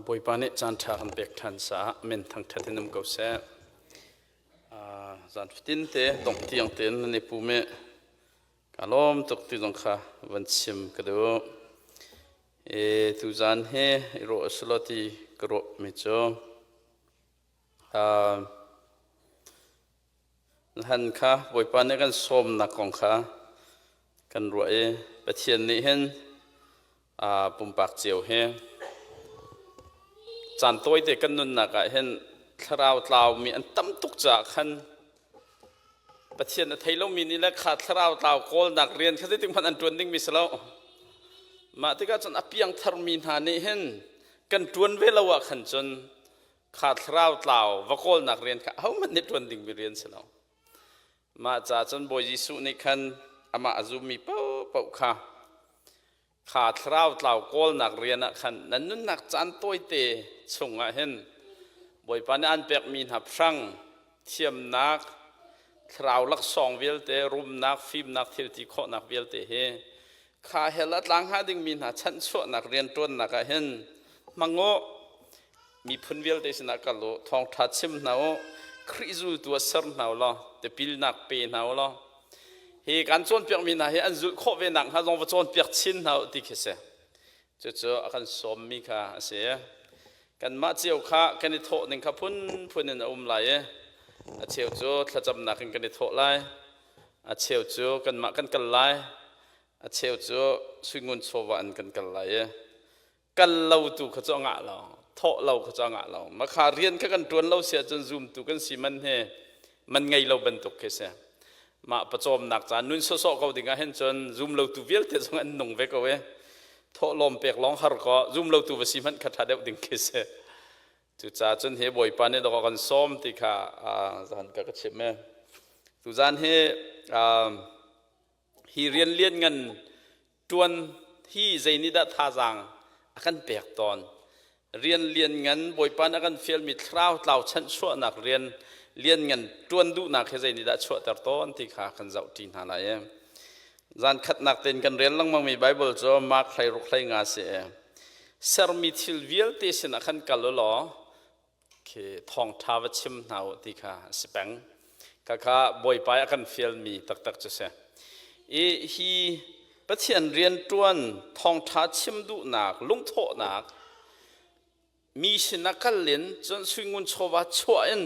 Bawipa nih caan ṭha kan pek ṭhan caah min thangṭhat in um ko seh. Zan fatin te dongh tiang tein nan i pum i ka lawm tuk ti zong kha van chim ka duh. E, tuzan hi i ruah usulaw ti ka ruah mi cu Han kha Bawipa nih kan sawmnak kong kha kan ruah i Pathian nih hin pumpak cio hi caan tawite kan nunnak ah hin thlarau tlaumi an tam tuk caah khan Pathian a thei lomi nih le kha thlarau tlau kawlnak rian kha zeitik hmanh an ṭuan dingmi si lo. Mah tikah cun a piangtharmi hna nih hin kan ṭuan ve lo ah khan cun kha thlarau tlau va kawlnak rian kha ahohmanh nih ṭuan dingmi rian si lo. Mah ca cun Bawi Jesuh nih khan amah a zummi paohpaoh kha kha thlarau tlau kawlnak rian ah khan nan nunnak caan tawite chungah hin Bawipa nih an pekmi hna phrang thiamnak thlarau laksawng vialte rumnak fimnak thilti khawhnak vialte hi kha hell a tlang hnga dingmi hna chanhchuahnak rianṭuannak ah hin hmang u miphun vialte sinah kal u thawngṭha chim hna u Khrih zultu ah ser hna u law tipilnak pe hna u law hi kan cawnpiakmi hna hi an zulh khawh ve nak hnga zong va cawnpiak chin hna u ti khi si cucu a kan sawmmi kha a si kanmah cio kha kan i thawh ning kha phunphun in a um lai i a cheu cu thlacamnak in kan i thawh lai a cheu cu kanmah kan kal lai a cheu cu suingun chawva in kan kal lai i kal lo tu kha cu a ngah lo thawh lo kha cu a ngah lo makha rian kha kan ṭuan lo si ahcun zumtu kan si man he man ngei lo bantuk khi si mah pawcawmnak ca nun sawsawh ko ding ah hin cun zum lo tu vialte zong an nung ve ko e thawhlawm pek lawng har ko zum lo tu va si hmanh kha ṭha deuh ding khi si cucaah cun hi bawipa nih dawk kan sawm ti kha zan ka ka chim e tuzan hi hi rian lian ngan ṭuan hi zei nih dah thazaang a kan pek tawn rian lian ngan bawipa nih a kan fialmi thlarau tlau chanhchuahnak rian lian ngan ṭuan duhnak hi zei nih dah chuahter tawn ti kha kan zoh ṭi hna lai zan khatnak tein kan rel lengmangmi Bible cu Mark 16 hlei nga si sermi thil vialte sinah khan kal u law khi thawngṭha va chim hna u ti kha a si peng. Khakha Bawipa a kan fialmi taktak cu si. I hi Pathian rianṭuan thawngṭha chim duhnak, lungthawhnak, mi sinah kal in cun suingun chawva chuah in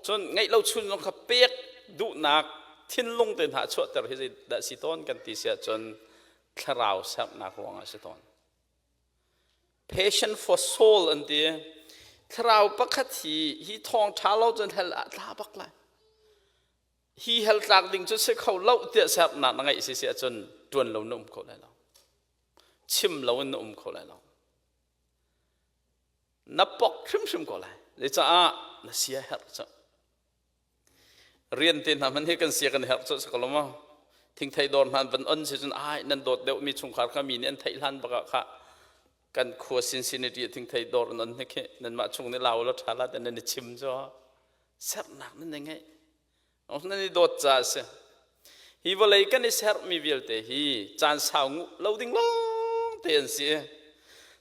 cun ngeih lo chun zong kha pek duhnak thinlung te hna chuahter hi zeidah si tawn kan ti si ahcun thlarau sernak ruangah si tawn. Passion for soul an ti. Thlarau pakhat hi hi thawng ṭha lo cun hell ah tla bak lai. Hi hell tlak ding cu si kho lo tiah sernak na ngeih si si ahcun ṭuan lo na um kho lai lo. Chim lo in na um kho lai lo. Na pok hrimhrim ko lai. Zecaah na sia herh cu. Rian te hna hmanh hi kan sia kan herh cu si ko lo maw? Thingthei dawr hna van on si cun ai nan dawt deuhmi chungkhar kha mi nih an theih hlan bak ah kha kan khua Cincinnati ah thingthei dawr an on hnik hi nanmah chung nih lau la ṭha la ti nan i chim cu sernak nan i ngeih nan i dawt caah a si. Hi vawlei kan i sermi vialte hi caan sau nguh lo ding lawng te an si.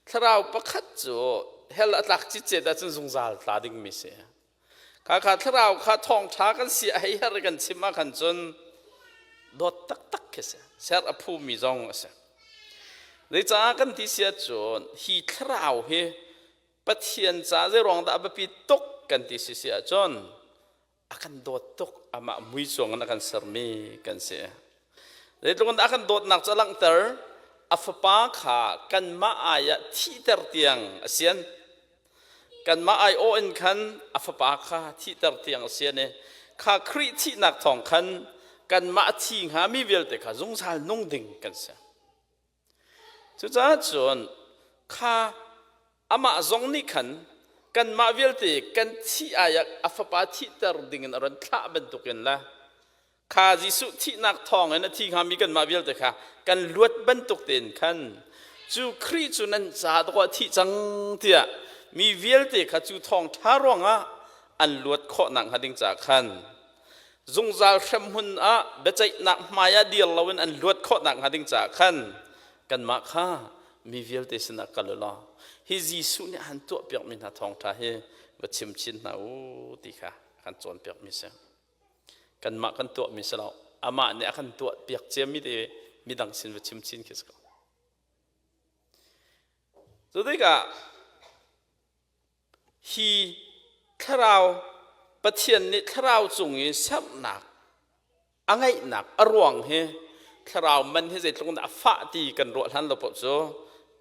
Thlarau pakhat cu hell a tlak citcet ahcun zungzal tla dingmi si. Khakha thlarau kha thawngṭha kan si a hei her kan chim ah khan cun dawt taktak khi si. Ser a phumi zong a si. Zeicah kan ti si ahcun hi thlarau hi Pathian ca zeiruang dah a biapi tuk kan ti si si ahcun a kan dawt tuk amah mui cuang in a kan sermi kan si. Zeitluk in a kan dawtnak cu a langhter a fapa kha kanmah ai ah thihter tiang a sian. Kanmah aiawh in khan a fapa kha thihter tiang a sian i kha Khrih thihnak thawng khan kanmah a thi hngami vialte kha zungzal nung ding kan si. Cucaah cun kha amah zong nih khan kanmah vialte kan thih ai ah a fapa thihter dingin a run thlah bantukin le kha Jesuh thihnak thawngin a thi hngami kanmah vialte kha kan luat bantuk tein khan cu Khrih cu nan ca dawh ah thih cang tiah mi vialte kha cu thawngṭha ruangah an luat khawh nakhnga ding caah khan zungzal hremhmun ah biaceihnak hmai ah dir loin an luat khawh nakhnga ding caah khan kanmah kha mi vialte sinah kal u law. Hi Jesuh nih an tuahpiakmi hna thawngṭha hi va chim chin hna u ti kha a kan cawnpiakmi si. Kanmah kan tuahmi si lo. Amah nih a kan tuahpiak ciami te midang sin va chim chin khi si ko. Cu tikah hi thlarau Pathian nih thlarau cung i sernak a ngeihnak a ruang hi thlarau man hi zeitluk in dah a fah ti kan ruah hlan lo paoh cu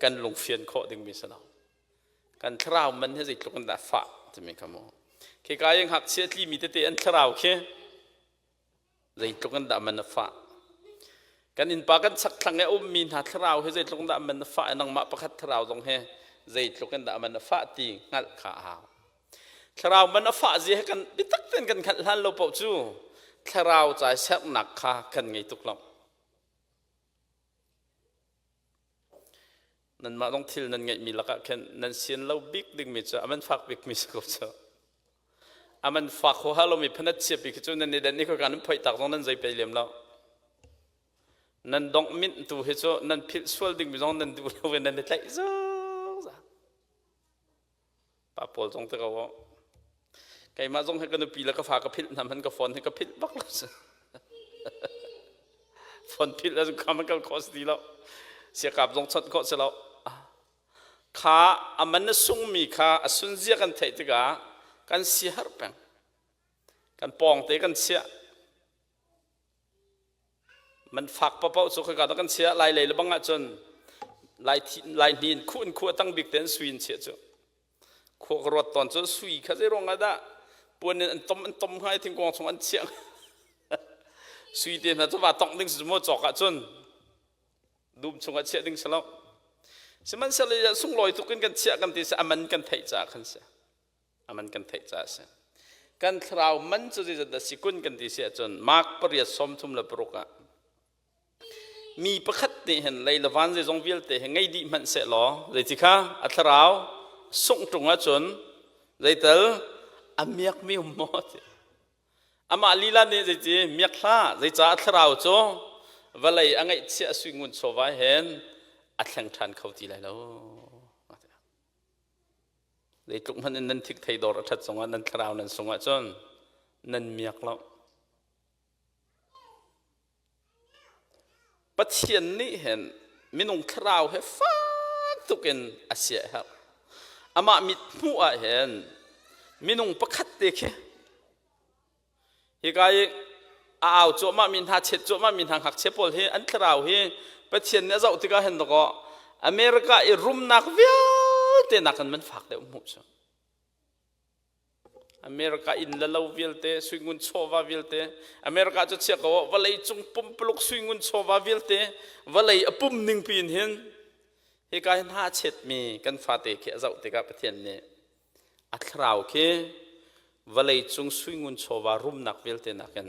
kan lungfian khawh dingmi si lo. Kan thlarau man hi zeitluk in dah a fah timi kha mu. Khika i ngakchia tlimi tete an thlarau khi zeitluk in dah man a fah. Kan innpa kan chakthlang i a ummi hna thlarau hi zeitluk in dah man a fah i nangmah pakhat thlarau zong hi zeitluk in dah man a fah ti hngalh kha a hau. Thlarau man a fah zia he kan biatak tein kan hngalh hlan lo paoh cu thlarau ca sernak kha kan ngei tuk lo. Nanmah zong thil nan ngeihmi lakah khin nan sian lo bik dingmi cu a man fak bikmi si ko cu. A man fak huaha lomi phanat chiapi khi cu nan i den i khoika nan phoih tak zong nan zei pei lem lo. Nan dongh minh tu hi cu nan philh sual dingmi zong nan duh lo i nan i tlaih zungzal. Pa pawl zong te ko keimah zong hi ka nupi le ka fa ka philh hna hman ka phone hi ka philh bak lo si phone philh le kha man kal khawh si ti lo siakap zong chawnh khawh si lo kha a man a sungmi kha a sun zia kan theih tikah kan si har peng kan pawng te kan chiah Man fak paoh cu khika dah kan chiah lai lei le bang ahcun lai thi lai hni in khuh in khuh a tang bik te in sui in chiah cu khua ka ruat tawn cu sui kha zei ruang ah dah puan in an tom an tom hnga i thingkuang chung an chiah sui te hna cu va tongh ding si mu cawk ahcun dum chungah chiah ding si lo sihmanhsehlaw sunglawi tuk in kan chiah kan ti si a man kan theih caah khan si a man kan theih caah a si. Kan thlarau man cu zeizat dah si kun kan ti si ahcun Mark 8:36 ah mi pakhat nih hin lei le van zeizong vialte hi ngei dih hmanh seh law zeiti kha a thlarau sungh ṭung ahcun zeital a miakmi um maw ti amah lila nih zeiti miak hlah zeicah a thlarau cu vawlei a ngeihchiah sui ngun chawva hen a thleng ṭhan kho ti lai lo Zeitluk hmanh in nan thik thei dawr a ṭhat zongah nan thlarau nan sung ahcun nan miak lo. Pathian nih hin minung thlarau he fak tuk in a siaherh. Amah mit hmuh ah hin minung pakhat te khi Hika i a au cuahmahmi hna, chet cuahmahmi hna ngakchia pawl hi an thlarau hi Pathian nih a zoh tikah hin dakaw America i rumnak vialte nakin man fak deuh hmuh cu. America inn le lo vialte, suingun chawva vialte, America cu chia ko vawlei cung pumpuluk suingun chawva vialte, vawlei a pum ning piin hin hika hin ha chetmi kan fate khi a zoh tikah Pathian nih A thlarau khi vawleicung suingun chawva rumnak vialte nakin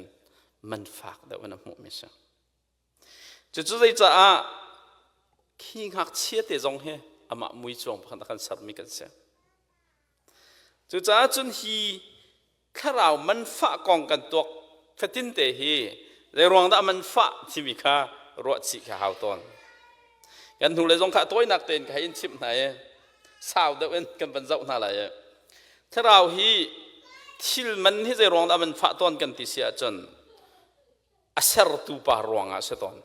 man fak deuh in a hmuhmi a si. Cucu zeicaah khi ngakchia te zong hi amah mui cuang pakhat a kan sermi kan si. Cucaah cun hi thlarau manfah kong kan tuak fatin te hi zeiruang dah manfah timi kha ruah chih kha hau tawn. Kan hnulei zong kha tawinak tein ka hei in chimh hna i sau deuh in kan van zoh hna lai i thlarau hi thil man hi zeiruang dah man fah tawn kan ti si ahcun a sertu pa ruangah a si tawn.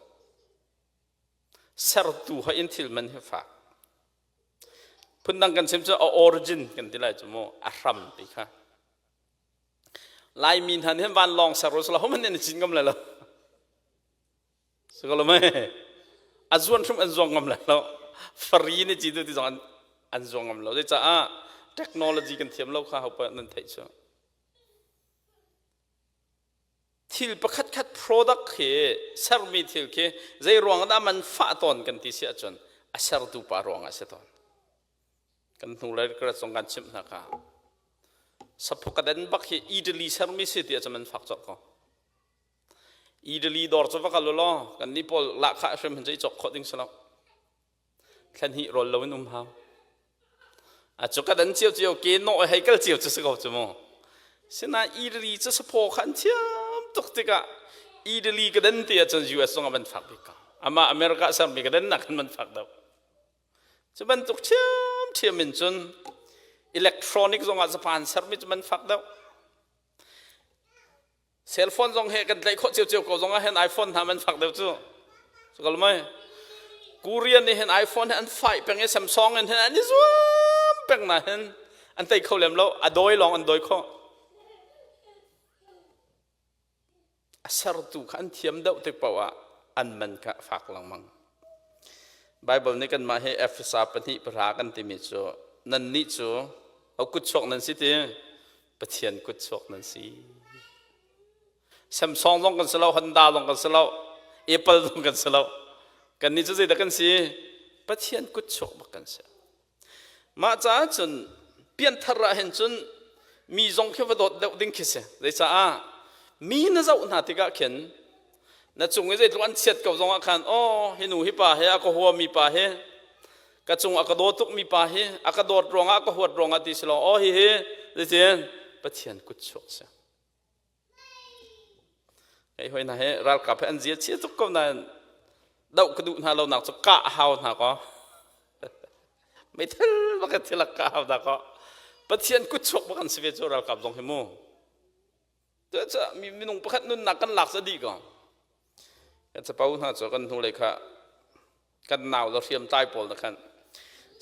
Sertu ha in thil man hi fak. Phundang kan chim cu a origin kan ti lai cu mu a hram ti kha. Laimi hna nih vanlawng ser usila homan nih an cin ngam lai lo. Si ko lo mei? A zuan hrim an zuang ngam lai lo. Fari nih ci tu ti zong an, an zuang ngam lo. Zecaah technology kan thiam lo kha hopa nan theih cu. Thil pakhat khat product khi sermi thil khi zei ruang dah man fah tawn kan ti si ahcun a sertu pa ruang ah si tawn. Kan hnu le ka zong kan chimh hna kha. Saphukaden bak hi Italy sermi si ti ahcun man fak cawk ko. Italy dawr cu va kal u law kan nih pawl lahkhah hrim hin cu i cawk khawh ding si lo. Thlan hnih rawl lo in um hau. A cu ka dan cio cio ke nawh hei kal cio cu si ko cu mu. Sinain Italy cu saphaw kha an thiam tuk tikah Italy ka dan ti ahcun US zong a van fak bik ko. Amah America sermi ka dan nak khan man fak deuh. Cu bantuk ṭhiamṭhiam. ṭhiamṭhiam in cun electronic zongah Japan sermi cu man fak deuh. Cell phone zong he kan tlaih khawh ciocio ko zongah hin iPhone hna man fak deuh cu. Sukal mai. Korean nih hin iPhone he an fight peng i Samsung in hin an i zuam peng na hin an tei kho lem lo. A dawi lawng an dawi khawh. A sertu kha an thiam deuh tik paoh ah an man kha a fak lengmang. Bible nih kanmah hi Efesa 2:10 kan timi cu nannih cu ho kutchuak nan si ti Pathian kutchuak nan si. Samsung zong kan si lo, Honda zong kan si lo, Apple zong kan si lo. Kannih cu zeidah kan si? Pathian kutchuak bak kan si. Mah caah cun pianthar ah hin cun mi zong khi va dawt deuh ding khi si. Zeicaah mi na zoh hna tikah khin na cung i zeitluk an chiat ko zongah khan aw hi nu hi pa he a ka huami pa hi ka cung a ka daw tukmi pa hi a ka dawt ruangah a ka huat ruangah ti si lo aw hi hi zeitin Pathian kut chuak si. Hei hoi hna hi ralkap he an zia chia tuk ko nain doh ka duh hna lo nak cu kah a hau hna kaw meithal bak in thilak kah hau hna kaw Pathian kutchuak bak an si ve cu ralkap zong hi mu cucaah mi minung pakhat nunnak kan lak sa dih ko kan capo hna cu kan hnulei kha kan nau le hriamtlai pawl na khan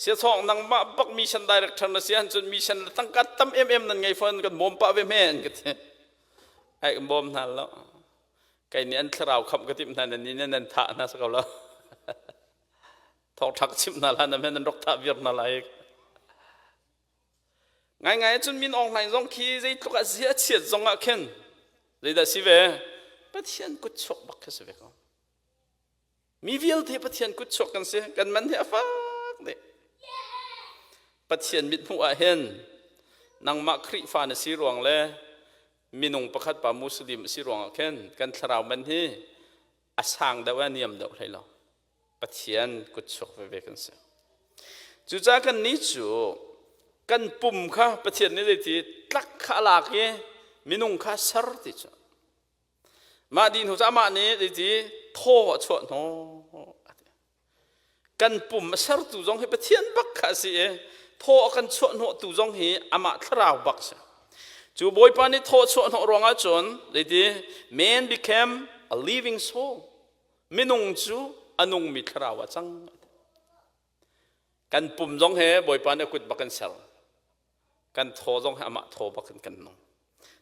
siachawng nangmah bak mission director na si ahcun mission le tangka tam em nan ngei fawn kan bawm pah ve men ka ti ai kan bawm hna lo kai nih an thlarau khamh ka timh hna nan nih nan thah hna sa ko lo thawngṭha ka chimh hna la nan nan rok thah viar hna lai Ngaingai cun Min Aung Hlaing zong khi zeitluk a zia a chiat zong ah khin zeidah si ve Pathian kutchuak bak khi si ve ko. Mi vialte Pathian kutchuak kan si. Kan man hi a fak dih. Pathian mithmuh ah hin nangmah Khrihfa na si ruang le minung pakhat pa Muslim a si ruangah khin kan thlarau man hi a sang deuh a niam deuh hlei lo. Pathian kutchuak veve kan si. Cucaah kan nih cu kan pum kha Pathian nih zeiti tlak kha a lak i minung kha ser ti cu. Mah dih hnu cu amah nih zeiti thaw a chuah hnawh. Kan pum a sertu zong hi Pathian bak kha a si i thaw a kan chuah hnawhtu zong hi amah thlarau bak si. Cu Bawipa nih thaw a chuah hnawh ruangah cun zeiti man became a living soul. Minung cu a nungmi thlarau ah cang. Kan pum zong he Bawipa nih a kut bak in ser. Kan thaw zong he amah thaw bak in kan nung.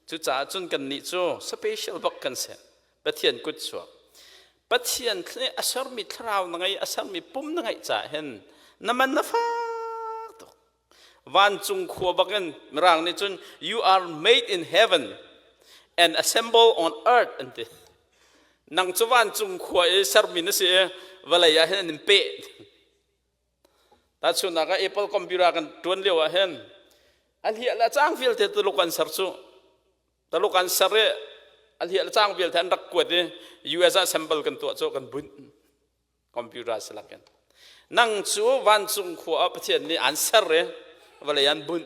Cucaah cun kannih cu special bak kan si. Pathian kut chuak. Pathian nih a sermi thlarau na ngei, a sermi pum na ngeih caah hin na man na fak tuk. Vancung khua bak in Mirang nih cun you are made in heaven and assemble on earth an ti. Nang cu vancung khua i sermi na si i vawlei ah hin an in peh. Tahchunhnak ah Apple computer kan ṭuan lio ah hin a hliah le a cang vialte Tuluk an ser cu. Tuluk an ser i a hliah le cang vialte an rak kuat i US ah assemble kan tuah cu kan bunh computer si lakin. Nang cu vancung khua ah Pathian nih an ser i vawlei an bunh.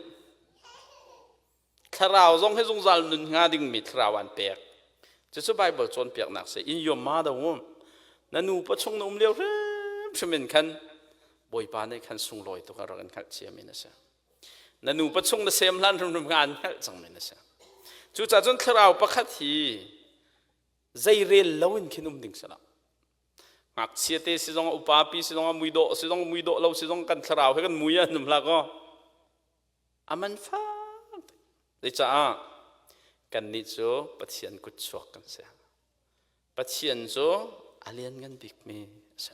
Thlarau zong hi zungzal nun hnga dingmi thlarau an pek. Cucu Bible cawnpiaknak si. In your mother womb, na nupa chung na um lio hrimhrim in khan Bawipa nih khan sunglawi tuk a rak in hngalh ciami na si. Na nupa chung na sem hlan hrimhrim kha an hngalh cangmi na si. Cucaah cun thlarau pakhat hi zei rel lo in khin um ding si lo. Ngakchia te si zong upa pi si zong muidawh si zong muidawh lo si zong kan thlarau hi kan mui ah num hlah kaw A man fak. Zeicaah kannih cu Pathian kutchuak kan si. Pathian cu a lianngan bikmi a si.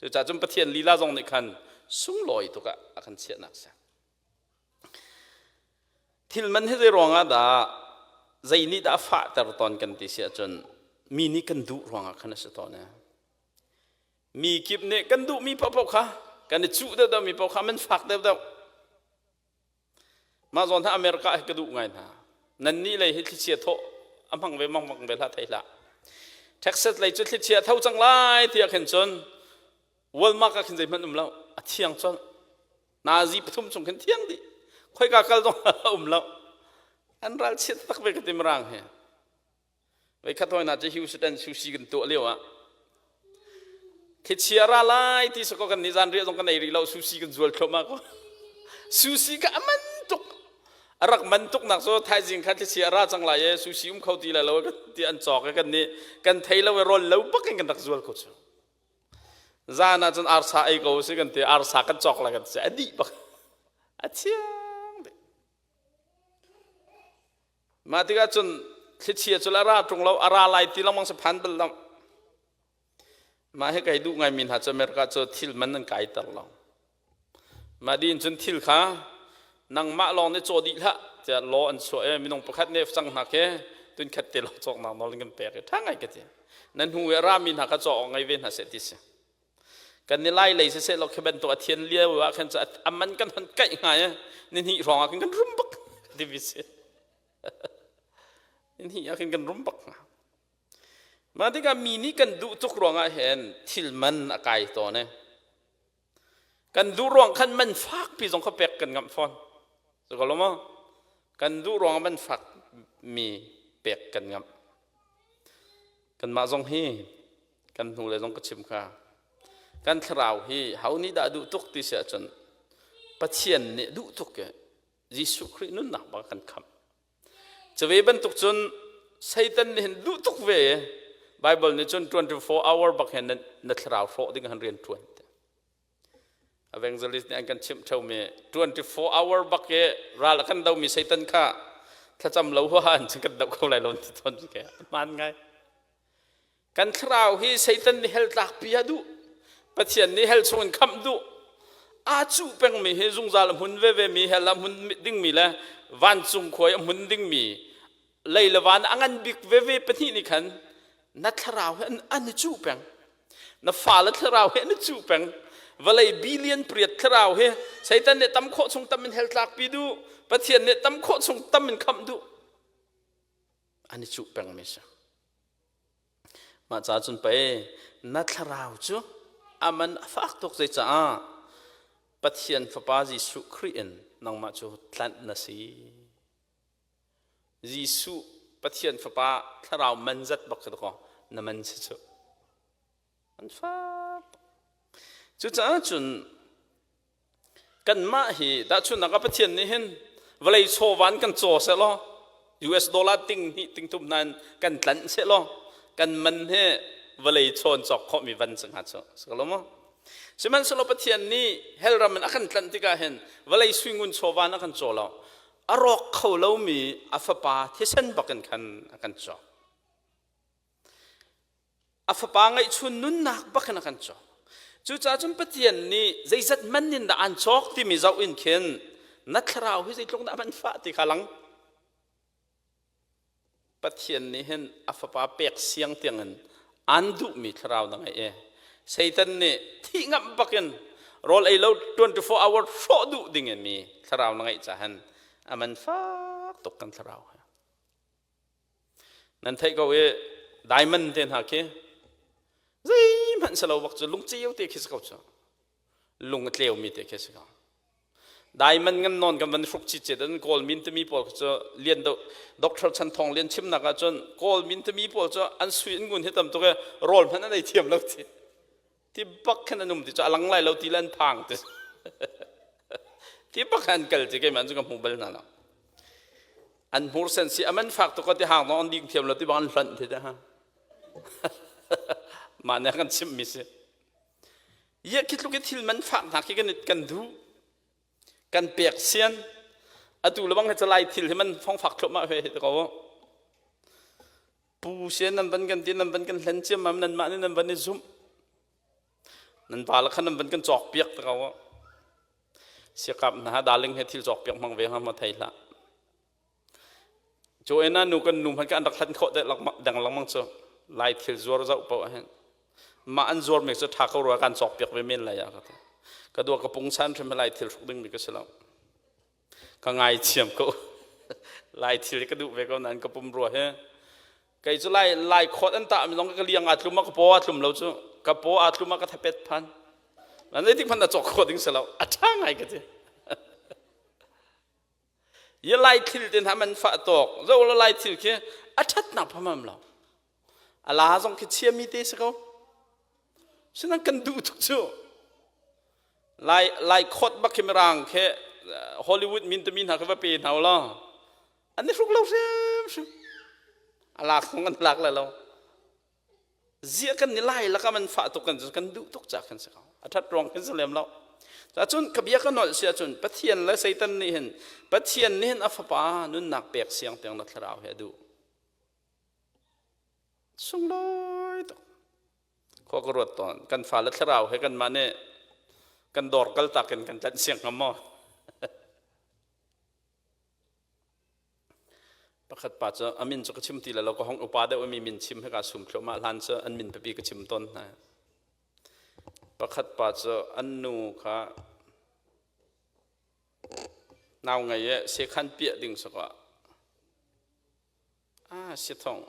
Cucaah cun Pathian lila zong nih khan sunglawi tuk ah a kan chiahnak a si. Thil man hi zei ruangah dah zei nih dah a fahter tawn kan ti si ahcun mi nih kan duh ruangah khan a si tawn e. Mi kip nih kan duhmi paohpaoh kha kan i cuh deuhdeuhmi paoh kha man fak deuhdeuh. Mah zawn hna America hi ka duh ngai hna. Nannih lei hi thlichia thawh a hmang ve mang ve hlah thei hlah. Texas lei cu thlichia tho cang lai tiah khin cun Walmart ah khin zeihmanh um lo. A thiang colh. Nazi pathum chung khin thiang dih. Khoika kal zong a um lo. An ralchiat tak ve ka ti mirang hi. Voikhat hoi hna cu Houston sushi kan tuah lio ah thlichia ra lai ti sakaw kan nih zan riah zong kan ei rih lo sushi kan zual thluahmah ko. Sushi kha a man tuk. A rak man tuk nak cu thaizing kha thlichia a ra cang lai e sushi um kho ti lai lo ti an cawk e kan nih kan thei lo e rawl lo bak in kan rak zual ko cu. Zan ah cun arsa ei ko si kan ti arsa kan cawk lai kan ti a dih bak. A thiang dih. Mah tikah cun thlichia cu a ra ṭung lo, a ra lai ti lengmang si phan bal lo. Mah hi kai duh ngaimi hna cu America cu thil man an kaiter lo. Mah din cun thil kha nangmah lawng nih caw dih hlah tiah law an chuah i minung pakhat nih cang hna khi tun khat te lawng cawknak nawl in kan pek i ṭha ngai ka ti. Nan hnu i a rami hna kha caw awk ngei ve hna seh ti si. Kan ni lai lei siseh law khi bantuk a thian lio ah khan cu a man kan hon kaih hnga i ni hnih hrawng ah khan kan rum bak ti bi si. Ni hnih ah khan kan rum bak hnga. Mah tikah mi nih kan duh tuk ruangah hin thil man a kai tawn i kan duh ruang khan man fakpi zong kha pek kan ngamh fawn. Cu ko lo maw? Kan duh ruangah man fak mi pek kan ngamh. Kanmah zong hi kan hnu le zong ka chim kha kan thlarau hi ho nih dah duh tuk ti si ahcun Pathian nih duh tuk i Jesuh Khrih nunnak bang kan khamh. Cuve bantuk cun Satan nih hin duh tuk ve i Bible nih cun 24 hour bak hin na thlarau hrawh ding han rian ṭuan. Evangelist nih an kan chimh ṭheumi 24 hour bak i ral a kan domi Satan kha thlacam lo huaha in cun kan doh kho lai lo ti tawn ke hmaan ngai. Kan thlarau hi Satan nih hell tlakpi a duh. Pathian nih hell chung in khamh duh. Aa cuh pengmi hi zungzal a hmun veve mi hell a hmun dingmi le vancung khua i a hmun dingmi lei le van a ngan bik veve pahnih nih khan na thlarau hi an i cuh peng. Na fale thlarau hi an i cuh peng. Vawlei billion priat thlarau hi Satan nih tam khawh chung tam in hell tlakpi duh. Pathian nih tam khawh chung tam in khamh duh. An i cuh pengmi si. Mah ca cun pei na thlarau cu a man a fak tuk zeicaah Pathian Fapa Jesuh Khrih in nangmah cu tlanh na si. Jesuh Pathian Fapa thlarau man zat bak khi kaw na man si cu. An fak. Cucaah cun Kanmah hi tahchunhnak ah Pathian nih hin vawlei chawva in kan caw sehlaw US dollar ting hnih ting thum hna in kan tlanh sehlaw kan man hi vawlei chawn cawk khawhmi van si hnga cu si ko lo maw? Sihmanhsehlaw Pathian nih hell ram in a kan tlanh tikah hin vawlei suingun chawva in a kan caw lo. A rawk kho lomi a fapa thisen bakin khan a kan cawk. A fapa ngeihchun nunnak bak in a kan cawk. Cucaah cun Pathian nih zeizat man in dah aan cawk timi zoh in khin na thlarau hi zeitluk dah man fah ti kha lang. Pathian nih hin a fapa pek siang tiangin aan duhmi thlarau na ngei i Satan nih thih ngamh bakin rawl ei lo 24 hour hrawh duh ding in mi thlarau na ngeih cahan a man fak tuk kan thlarau hi. Nan theih ko i diamond te hna khi zeihmanh si lo bak cu lungceu te khi si ko cu. Lung a tleumi te khi si ko. Diamond ngan nawn kan van hruk cicet an Kawl min timi pawl cu lian do Dr. Chan Thong Lian chimnak ah cun Kawl min timi pawl cu an sui an ngun hi tam tuk i rawl hmanh an ei thiam lo ti. Ti bak khan an um ti cu a lang lai lo ti le an phang ti. Ti bak an kal ti keimah cu ka hmu bal hna lo. An hmur sen si a man fak tuk ti hang an ding thiam lo ti bang an hlanh ti ha. Mah nih kan chimmi si. Ia khi tluk i thil man fak hna khi kan kan duh. Kan pek sian. Atu le bang he lai thil hi man fong fak thluahmah ve hi ko. Pu sian nan van kan ti nan van kan hlen ciammam nan mah nih nan van i zumh. Nan pa le khan nan van kan cawk piak te ko. Siakap hna darling he thil cawk piak hmang ve ha ma thei hlah. Joanna nu kan nu hmanh kan rak hlan khawh deng lengmang cu lai thil zuar zoh paoh ah hin mah an zuar mi cu tha ko rua kan cawk piak ve men lai ah ka ti. Ka dua ka pungsan hrim lai thil hruk ding mi ka si lo. Ka ngaithiam ko. Lai thil ka duh ve ko nain ka pum rua he. Kei cu lai lai khawt an tah mi zong ka liang aa tlum ah ka paw aa tlum lo cu. Ka paw aa tlum ah ka thapet phan. Nan zeitik hmanh na cawk khawh ding si lo. A ṭha ngai ka ti. Ye lai thil te hna man fah tawk. Zo lo lai thil khi a ṭhatnak phamam lo. A la zong khi chiami te si ko. Sinan kan duh tuk cu. Lai lai khawt bak khi mirang khi Hollywood min tami hna kha va pe hna law an i hruk lo hrimhrim. A lak zong an lak lai lo. Ziah kan ni lai lakah man fah tuk kan kan duh tuk ca kan si ko. A ṭhat ruang kan si lem lo. Cun ka bia ka nolh si ahcun Pathian le Satan nih hin Pathian nih hin a fapa nunnak pek siang tiang na thlarau hi a duh. Sunglawi tuk. Khua ka ruat tawn. Kan fale thlarau he kanmah nih kan dawr kaltak in kan tlanh siang hnga maw? Pakhat pa cu a min cu ka chim ti lai lo ka hong upa deuh mi min chim he ka sum thluahmah hlan cu an min pipi ka chim tawn hna. Pakhat pa cu an nu kha nau ngei i sekhan piah ding sawk ah si thong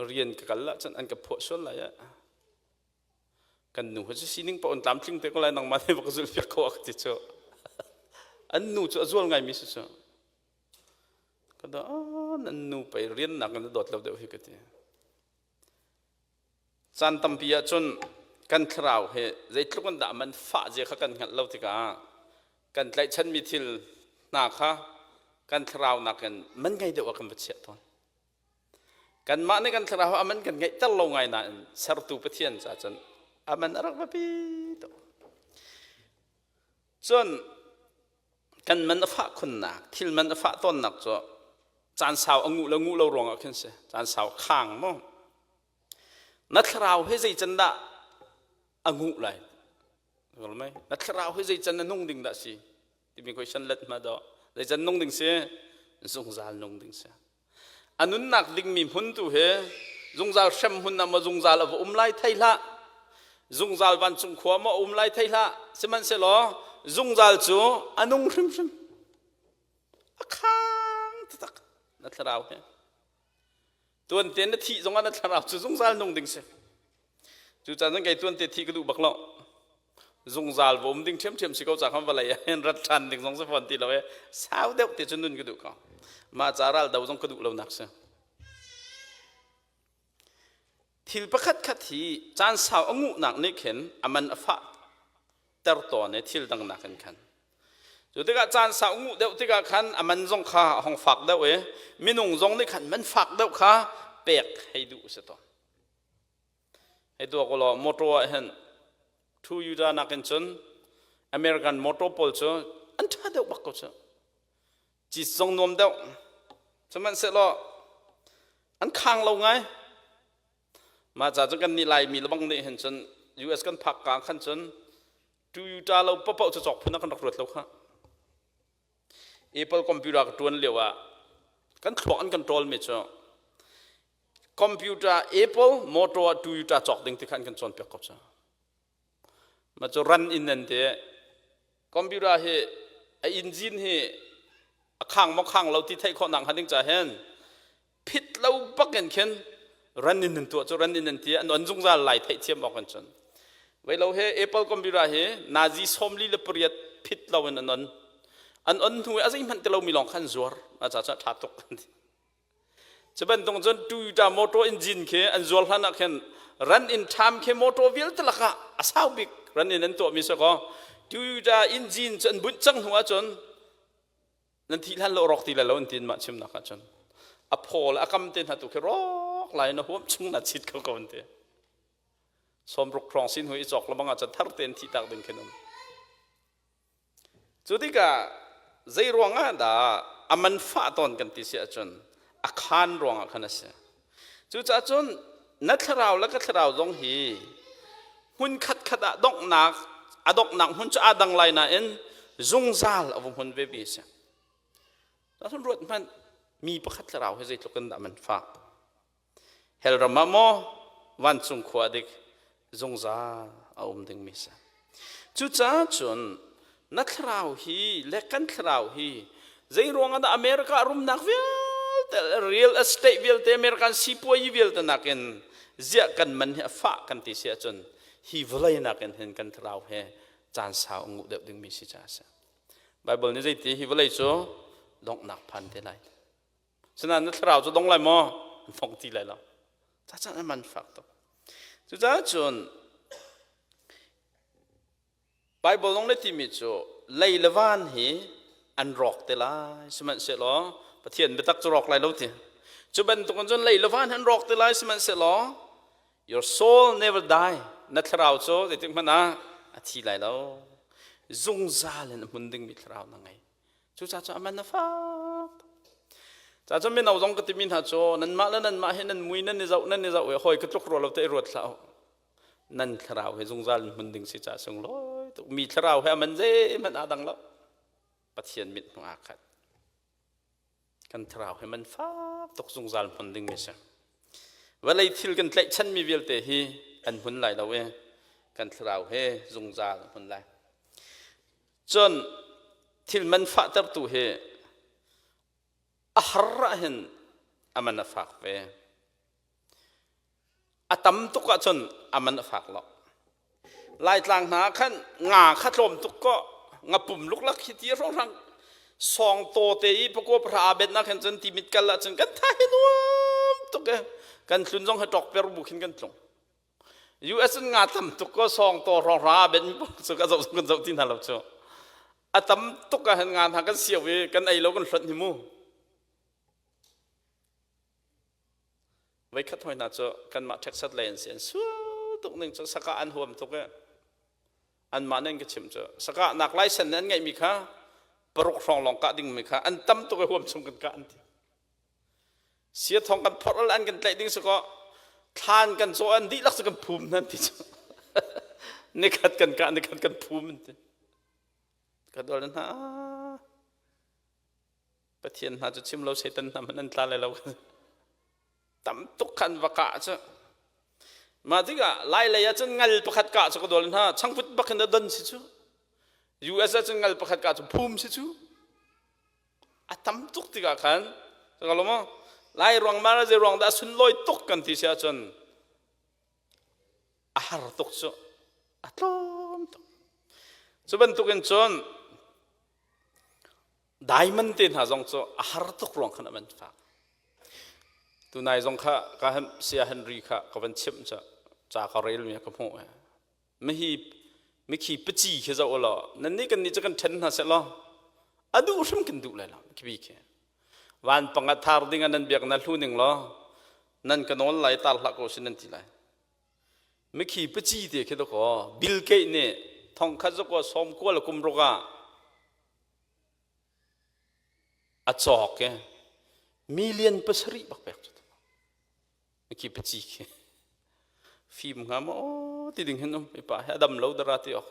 rian ka kal ahcun an ka phuah sual lai ah kan nu hi cu sining paoh an tlamtling te ko lai nangmah nih va ka zulh piak ko a ka ti cu an nu cu a zual ngaimi si cu ka da nan nu pei rian nak in dawt lo deuh hi ka ti Caan tampi ahcun kan thlarau hi zeitluk in dah man fah zia kha kan hngalh lo tikah kan tlaihchanmi thil hna kha kan thlarau nakin man ngei deuh ah kan va chiah tawn. Kanmah nih kan thlarau a man kan ngeihter lo ngai nain sertu Pathian ca cun a man a rak biapi tuk. Cun kan man a fah khunnak, thil man a fah tawnnak cu caan sau a nguh le nguh lo ruangah khin si. Caan sau khang maw? Na thlarau hi zei can dah a nguh lai? Na thlarau hi zei can na nung ding dah si? Timi question let ma do. Zei can nung ding si? Zungzal nung ding si. A nunnak dingmi hmun tu hi zungzal hrem hmun ah maw zungzal a va um lai thei hlah. Zungzal vancung khua maw um lai thei hlah. Sihmanhsehlaw zungzal cu a nung hrimhrim. A khang taktak na thlarau hi. Tuante na thih zongah na thlarau cu zungzal nung ding si. Cucaah cun kei tuante thih ka duh bak lo. Zungzal va um ding ṭhiamṭhiam si ko ca khan vawlei ah hin rat ṭhan ding zong si fawn ti lo i sau deuh te cu nun ka duh ko. Mah ca ral do zong ka duh lo nak si. Thil pakhat khat hi caan sau a nguhnak nih khin a man a fah ter tawn i thil dang nakin khan. Cu tikah caan sau nguh deuh tikah khan a man zong kha a hong fak deuh i minung zong nih khan man fak deuh kha pek hei duh a si tawn. Hei tuak ulaw motor ah hin Toyota nakin cun American motor pawl cu an ṭha deuh bak ko cu. Cit zong nuam deuh. Sihmanhsehlaw an khang lo ngai. Mah ca cu kan nih Laimi lebang nih hin cun US kan phak ka khan cun Toyota lo paohpaoh cu cawk phun ah kan rak ruat lo kha. Apple computer ka ṭuan lio ah kan thluak an kan ṭawlmi cu computer Apple motor ah Toyota cawk ding ti kha an kan cawnpiak ko cu. Mah cu ran in an ti. Computer hi a engine hi a khang maw khang lo ti theih khawh nak hnga ding ca hin phit lo bak in khin ran in an tuah cu ran in an ti an on zungzal lai theih thiam awk an cun. Vei lo he Apple computer hi nazi 48 phit lo in an on. An on hnu i a zeihmanh ti lomi lawng khan zuar. A ca cu a ṭha tuk. Cu bantuk cun Toyota motor engine khi an zuar hlan ah khin run in ṭham khi motor vialte lakah a sau bik run in an tuahmi si kaw Toyota engine cu an bunh cang hnu ahcun nan thih hlan lo rawk ti lai lo an ti mah chimnak ahcun a phaw le a kam te hna tu khi rawk lai na huam chung na chit kho ko an ti. Sawmruk hrawng sin hu i cawk lebang ahcun thar tein thih tak ding khin um. Cu tikah zei ruangah dah a man fah tawn kan ti si ahcun a khaan ruangah khan a si. Cucaah cun na thlarau le ka thlarau zong hi hmun khatkhat ah donghnak a donghnak hmun cu aa dang lai nain zungzal a va hmun ve mi a si. Cun ruat hmanh mi pakhat thlarau hi zeitluk in dah man fah. Hell ram ah maw vancung khua dik zungzal a um dingmi si. Cucaah cun na thlarau hi le kan thlarau hi zei ruangah dah America rumnak vialte real estate vialte American sipuayi vialte nakin ziah kan man hi a fah kan ti si ahcun hi vawlei nakin hin kan thlarau he caan sau a nguh deuh dingmi si caah a si. Bible nih zeiti hi vawlei cu donghnak phan te lai. Sinain na thlarau cu dong lai maw? An fong ti lai lo. Cacan an man fak tuk. Cucaah cun Bible zong le timi cu lei le van hi an rawk te lai sihmanhsehlaw Pathian biatak cu rawk lai lo ti. Cu bantukin cun lei le van an rawk te lai sihmanhsehlaw your soul never die na thlarau cu zeitik hmanh ah a thi lai lo. Zungzal in a hmun dingmi thlarau na ngei. Cucaah cu aman a fak. Ca cun mino zong ka timi hna cu nanmah le nanmah hi nan mui nan i zoh nan i zoh i hawi ka tluk rua lo te i ruat hlah u. Nan thlarau he zungzal in hmun ding si ca sunglawi tuk mi thlarau he aman zeihmanh aa dang lo. Pathian mit hnu aa khat. Kan thlarau he man fak tuk zungzal hmun ding mi si. Vawlei thil kan tlaihchanmi vialte hi an hmun lai lo i kan thlarau he zungzal hmun lai. Cun thil man fahtertu hi a har ahhin a man a fak ve. A tam tuk ahcun a man a fak lo. Laitlang hna khan nga kha tlawm tuk kaw ngapum luklak hi ti hrawnghrang sawng taw te i pakua pahra aa bet nak hin cun timit kal ahcun kan tha hi nuam tuk e. Kan tlun zong hi ṭok per bu khin kan tlung. US in nga tam tuk ko sawng to rawng ra ben cu ka zoh kan zoh ti hna lo cu a tam tuk ah hin nga hna kan siau i kan ei lo kan hlonh hi mu Voikhat hoi hna cu kanmah Texas lei an si an sual tuk ning cu saka an huam tuk i anmah nih an ka chimh cu saka nak laisen nih an ngeihmi kha paruk hrawng lawng kah dingmi kha an tam tuk i huam chung kan kah an ti Sia thong kan phorh an kan tlaih ding si kaw thlan kan cawh an dihlak cu kan phum nan ti cu nikhat kan kah nikhat kan phum an ti ka dol hna Pathian hna cu chim lo Satan hna hmanh an tla lai lo tam tuk khan va kah cu mah tikah lai lei ah cun ngal pakhat kah cu ka dol hna changput bak in a don si cu US ah cun ngal pakhat kah cu phum si cu A tam tuk tikah khan ka lo maw lai ruang ma zei ruang dah sunlawi tuk kan ti si ahcun a har tuk cu a tlawm tuk. Cu bantukin cun diamond te hna zong cu a har tuk ruang khan a man fak. Tunai zong kha ka sia Henry kha ka van chimh ca ca ka rel mi ka hmuh. Mihi mikhi paci khi zoh law nannih kan nih cu kan ṭhen hna seh law a duh hrim kan duh lai lo khibi khi van panga thar ding ah nan biak na hlu ning law nan ka nawl lai tar hlah ko sin nan ti lai mikhi paci te khi dakaw Bill Gates nih thong khat zakua sawm kua le kum ruk ah a cawk i million pasarih bak pek cu Khi paci khi fim hnga maw ti ding hin um i pa he a dam lo dara ti awk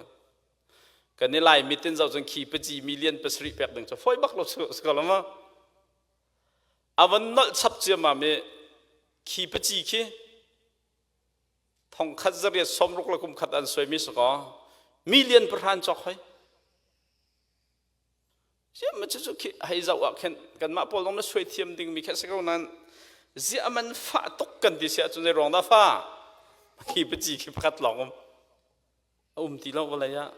kan i lai mit in zoh cun khi paci million pasarih pek ding cu foi bak lo su si ko lo ma a van nolh chap ciammam i khi paci khi thong khat zariat sawmruk le kum khat an suaimi si kaw million pahran cawk hoi Ziah cucu khi hei zoh ah khin kanmah pawl zong na suai thiam dingmi khi a si ko nain ziah man fah tuk kan ti si ahcun zei ruang dah fa khi paci khi pakhat lawng um a um ti lo vawlei ah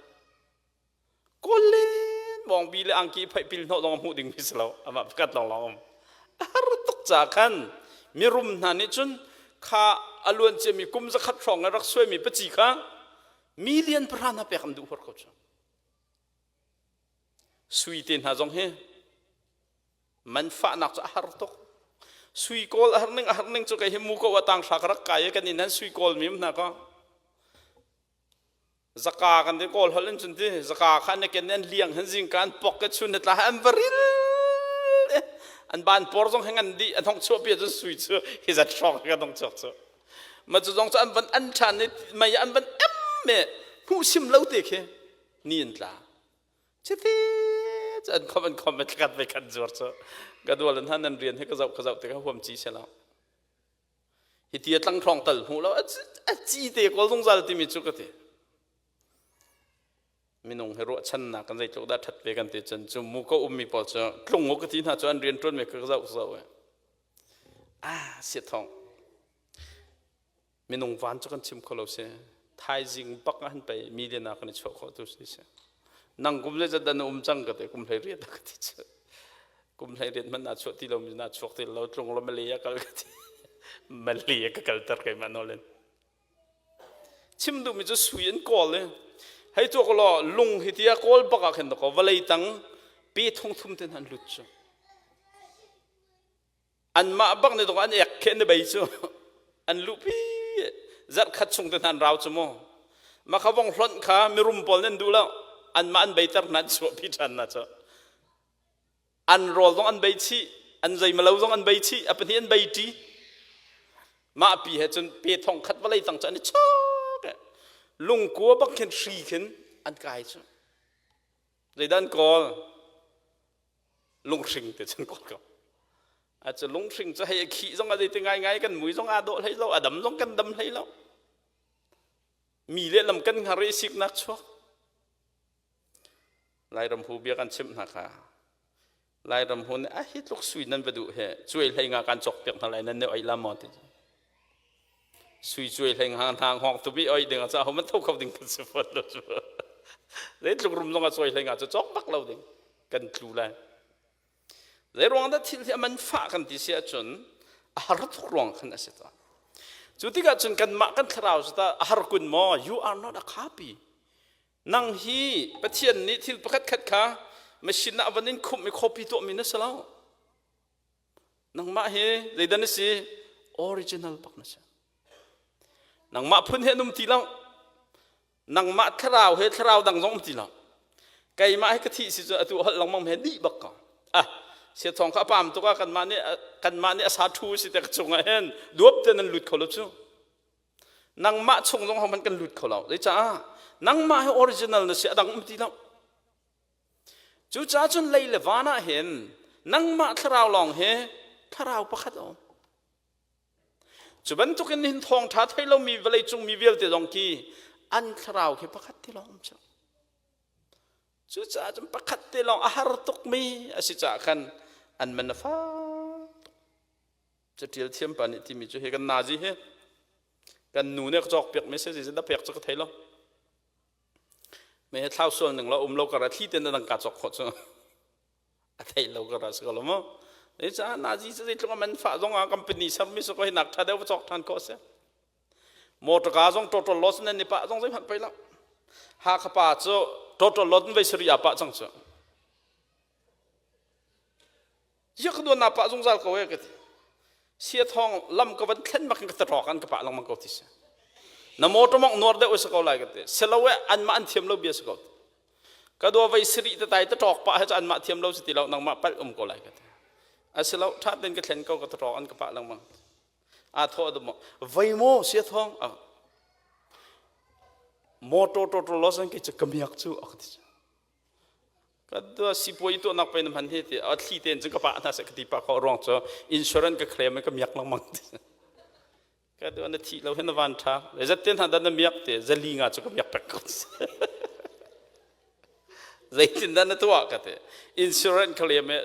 kawl len bawngbi le angki phaih pil hnawh zong a hmuh dingmi si lo amah pakhat lawng lawng um a har tuk ca khan mirum hna nih cun kha a luan ciami kum zakhat hrawng i rak suaimi paci kha million pahra hna pek an duh huar ko cu Sui te hna zong hi man fahnak cu a har tuk. Sui kawl a har ning a har ning cu kei hi muko a tang hra ka rak kai i kan inn han sui kawl mi um hna ka. Zaka kan ti kawl holh in cun ti zaka kha an ken an liang han zing ka an pok ke chun tla an varil an ban por zong he ngan di an hong chuah pi cun sui cu hi zat hrawng kan hong chuak cu ma cu zong cu an van an than i mei an van em me hmuh sim lo te khi ni an tla chiti an khom an khom thlakhat ve khat zuar cu ka dual an han nan rian he ka zoh ka zoh te ka huam chi se lo hi ti tlang thlong tal hmu lo a chi te kawl zungzal timi cu ka ti minung he ruahchannak kan zeitluk dah that ve kan ti cun cu mu ko ummi pawl cu tlung ka ti hna cu an rian tuan me ka zoh zoh ah sia thong Minung van cu kan chim kho lo si. Thaizing bak ah han pei million ah kan i chuah khawh tu si si. Nang kum zeizat dah na um cang ka ti kum hlei riat ka ti cu. Kum hlei riat hmanh naa chuah ti lo mi naa chuak ti lo tlung lo Malay ah kal ka ti. Malay ka kalter keimah nawl in. Chim duhmi cu sui an kawl i. Hei tuak law lung hi tia kawl bak ah khin ko vawlei tang pe thong thum ten han lut cu. Anmah bak nih an ek khe na bei cu an luhpi zarh khat chung te hna an rau cu mu. Mah kha vong hlonh kha mirum pawl nan duh lo. Anmah an beiter hna an chuahpi ṭhan hna cu. An rawl zong an bei chih, an zeimalo zong an bei chih, a pahnih an bei ṭi. Mah pi he cun pe thong khat vawlei tang cu an i chok. Lungkua bak khin hri khin an kai cu. Zeidah an kawl? Lunghring te cun kawl ko. A cu lunghring cu hei a khih zong a zeiti ngaingai kan mui zong aa dawh hlei lo, a dam zong kan dam hlei lo. Mi lehlam kan hngar i siknak chuak. Lairam hu bia kan chimh hna kha. Lairam hu nih a hi tluk sui nan va duh he cuai hlei nga kan cawk piak hna lai nan ne oi la maw ti. Sui cuai hlei nga hna hngawng tu bi oi ding a ca ho man tho kho ding kan si fawn lo cu. Zeitluk rum zong a cuai hlei nga cu cawk bak lo ding. Kan tlu lai. Zei ruang dah thil hi a man fah kan ti si ahcun a har tuk ruang khan a si tawn. Cu tikah cun kanmah kan thlarau cu tah a har kun maw? You are not a copy. Nang hi Pathian nih thil pakhat khat kha machine ah van in khumh i copy tuahmi na si lo. Nangmah hi zeidah na si? Original bak na si. Nangmah phun he an um ti lo. Nangmah thlarau he thlarau dang zong um ti lo. Keimah hi ka thih si cu atu holh lengmang he dih bak ko. Ah, sia thawng kha a pam tuk ah kanmah nih kanmah nih a sa thu si te ka chungah hin duap te nan lut kho lo cu. Nangmah chung zong hohmanh kan lut kho lo. Zeicah? Nangmah hi original na si a dang um ti lo. Cucaah cun lei le van ah hin nangmah thlarau lawng hi thlarau pakhat a um. Cu bantukin nihin thawngṭha thei lomi vawleicung mi vialte zong khi an thlarau khi pakhat te lawng um cu. Cucaah cun pakhat te lawng a har tukmi a si caah khan an man a fak tuk. Caṭial thiam pa nih timi cu hi kan nazi hi kan nu nih a ka cawkpiakmi si zeitin dah pek cu ka thei lo. Me he thlau sual ning lo um lo kar ah thli ten dang ka cawk khawh cu. A theih lo ka ra si ko lo mu. Zeicah nazi cu zeitluk a man fah zong ah company sermi si ko hi nak ṭha deuh va cawk ṭhan khawh si. Motor ka zong total loss nan ni pah zong zeihmanh pei lo. Hakha pa cu total loss in vei sari a pah cang cu. Ziak ka duan na pah zungzal ko e ka ti. Sia thong lam ka van thlen bak in ka tarawk an ka pah lengmang ko ti si. Na motor mong nuar deuh si ko lai ka ti. Selo e anmah an thiam lo bia si ko. Ka dua vei sari te tai ta ṭawk pah he cu anmah thiam lo si ti lo nangmah palh um ko lai ka ti. Asilo ṭha ten ka thlen ko ka tarawk an ka pah lengmang. Aa thawh dum vei maw sia thong motor total loss an ke cu ka miak cu a ka ti. Ka dua sipuai tuahnak pe na hman hi ti a thli ten cu ka pah hna seh ka ti pah ko ruang cu insurance ka claim ka miak lengmang ti. Ka dua na thih lo hin na van ṭha. Zeizat te hna dah na miak ti zali nga cu ka miak pek ko. Zeitindah na tuah ka ti. Insurance claim i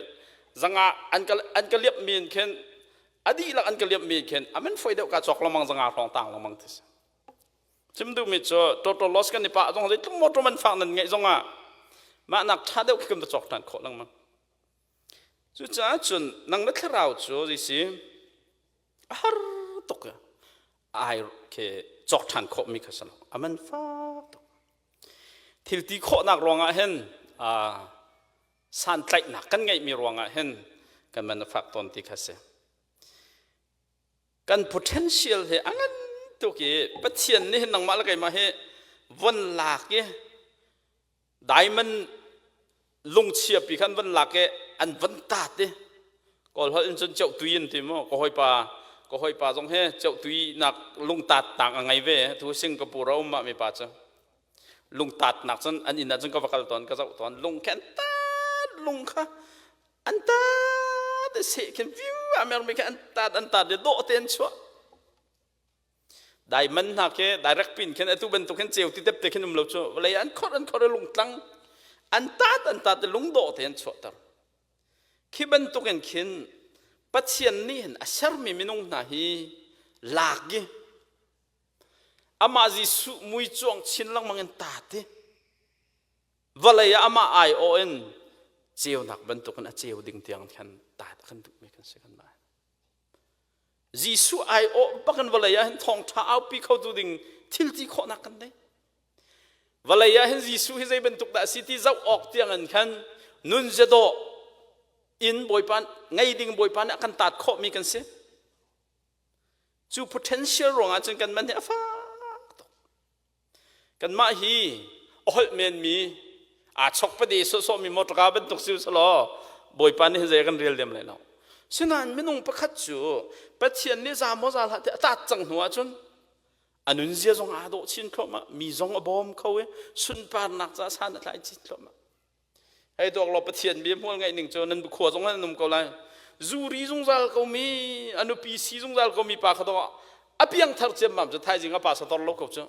zanga an ka an ka liap mi in khin a dihlak an ka liap mi in khin a man foi deuh ka cawk lengmang zanga hrawng tang lengmang ti si. Chim duhmi cu total loss kan i pah zong zeitluk motor man fak nan ngeih zongah mah nak ṭha deuh khi kan va cawk ṭhan khawh lengmang. Cucaah cun nang na thlarau cu zei si a har tuk ai khi cawk ṭhan khawhmi kha si lo a man fak tuk thil ti khawhnak ruangah hin santlaihnak kan ngeihmi ruangah hin kan man a fak tawn ti kha si kan potential hi a ngan tuk i Pathian nih hin nangmah le keimah hi von lak i diamond lungchia pi khan van lak i an van tat i kawl holh in cun ceuhtui an ti mu ka hawipa ka hawipa zong he ceuhtui nak lungtat nak a ngei ve tu Singapore a um ma mi pa cu lungtat nak cun an inn ah cun ka va kal tawn ka zoh tawn lung khe an tat lung kha an tat seh khin viu a mer mi kha an tat an tat i dawh te an chuah Diamond hna khi direct pin khin atu bantuk hin ceu ti tep te khin um lo cu vawlei an khor an khor i lungtlang an tat an tat i lungdawh te an chuahter khi bantuk in khin Pathian nih hin a sermi minung hna hi lak i amah Jesuh mui cuang chin lengmang in tat i vawlei ah amah aiawh in ceunak bantukin a ceu ding tiang khan tat a kan duhmi kan si kan mah Jesuh aiawh bak in vawlei ah hin thawngṭha aupi khotu ding thil ti khawhnak kan nei. Vawlei ah hin Jesuh hi zei bantuk dah a si ti zoh awk tiang in khan nun zedawh in Bawipa ngei ding Bawipa nih a kan taat khawhmi kan si. Cu potential ruangah cun kan man hi a fak tuk. Kanmah hi a holh menmi aa chok pade sawhsawhmi motorka bantuk si usalaw Bawipa nih zei kan rel lem lai lo. Sinain minung pakhat cu Pathian nih za maw za hlah ti a taat cang hnu ahcun a nunzia zong aa dawh chin thluahmah, mi zong a bawm kho i sunparnak ca san a tlai chin thluahmah. Hei tuak law Pathian bia hmual ngaih ning cu nan khua zong an um ko lai. Zuri zungzal ko mi, a nupi si zungzal ko mi pa kha dawh a piangthar ciammam cu thaizing a pa sator lo ko cu.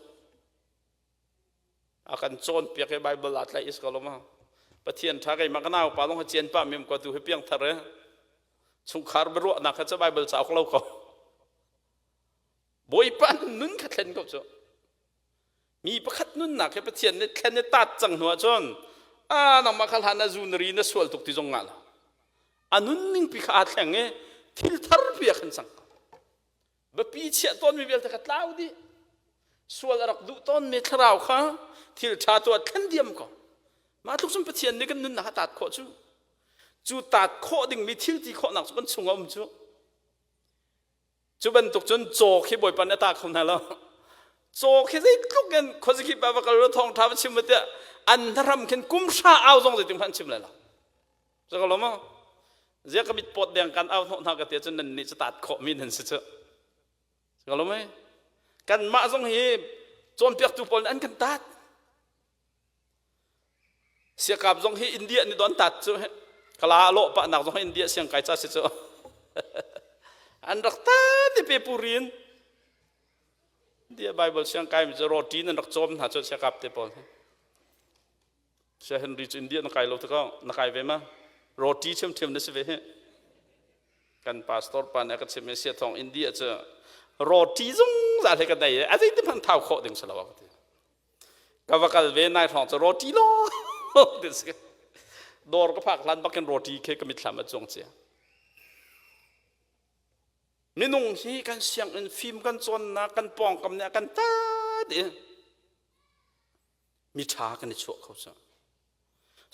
A kan cawn piak i Bible aa tlaih is ko lo ma. Pathian tha keimah ka nau pa long ha cian pa mi ko tu hi piangthar e. Chungkhar biaruahnak kha cu Bible cauk lo ko. Bawipa nun kha thlen ko cu. Mi pakhat nunnak hi Pathian nih thlen i taat cang hnu ahcun a nangmah kha hlan ah zu na ri na sual tuk ti zong ngah lo. A nunning pi kha aa thleng i thil thar pi a khan cang. Biapi chiah tawnmi vialte kha tlau dih. Sual a rak duh tawnmi thlarau kha thil ṭha tu ah thlen diam ko. Mah tluk cun Pathian nih kan nunnak a taat khawh cu. Cu taat khawh dingmi thil ti khawhnak cu kan chung a um cu. Cu bantuk cun caw khi Bawipa nih a ta kho hna lo. Caw khi zeitluk in khuazakip ah va kal law thawngṭha va chim tiah an hram khin kum hra au zong zeitin hmanh an chim lai lo. Cu ko lo maw? Zia ka mit pawt deng kan au hnawh hna ka ti cun nan nih cu taat khawh mi nan si cu. Cu ko lo mei? Kanmah zong hi cawnpiaktu pawl nih an kan taat. Siakap zong hi India nih don tat cu kala lawh pah nak zong hi India siangkai ca si cu an rak tat i pe purin India Bible siangkai mi cu roti nan rak cawm hna cu siakap te pawl sia Henry cu India na kai lo tikah na kai ve ma roti ṭhiamṭhiam na si ve hi kan pastor pa nih a ka chim i sia thong India cu roti zungzal he ka nei a zei ti hmanh thau khawh ding si lo ka ti Ka va kal ve nai hrawng cu roti law ti si. Dawr ka phak hlan bakin roti khi ka mitthlam a cuang cia. Minung hi kan sianginn fim kan cawnnak kan pawngkam nih a kan tat i mi ṭha kan i chuah kho cu.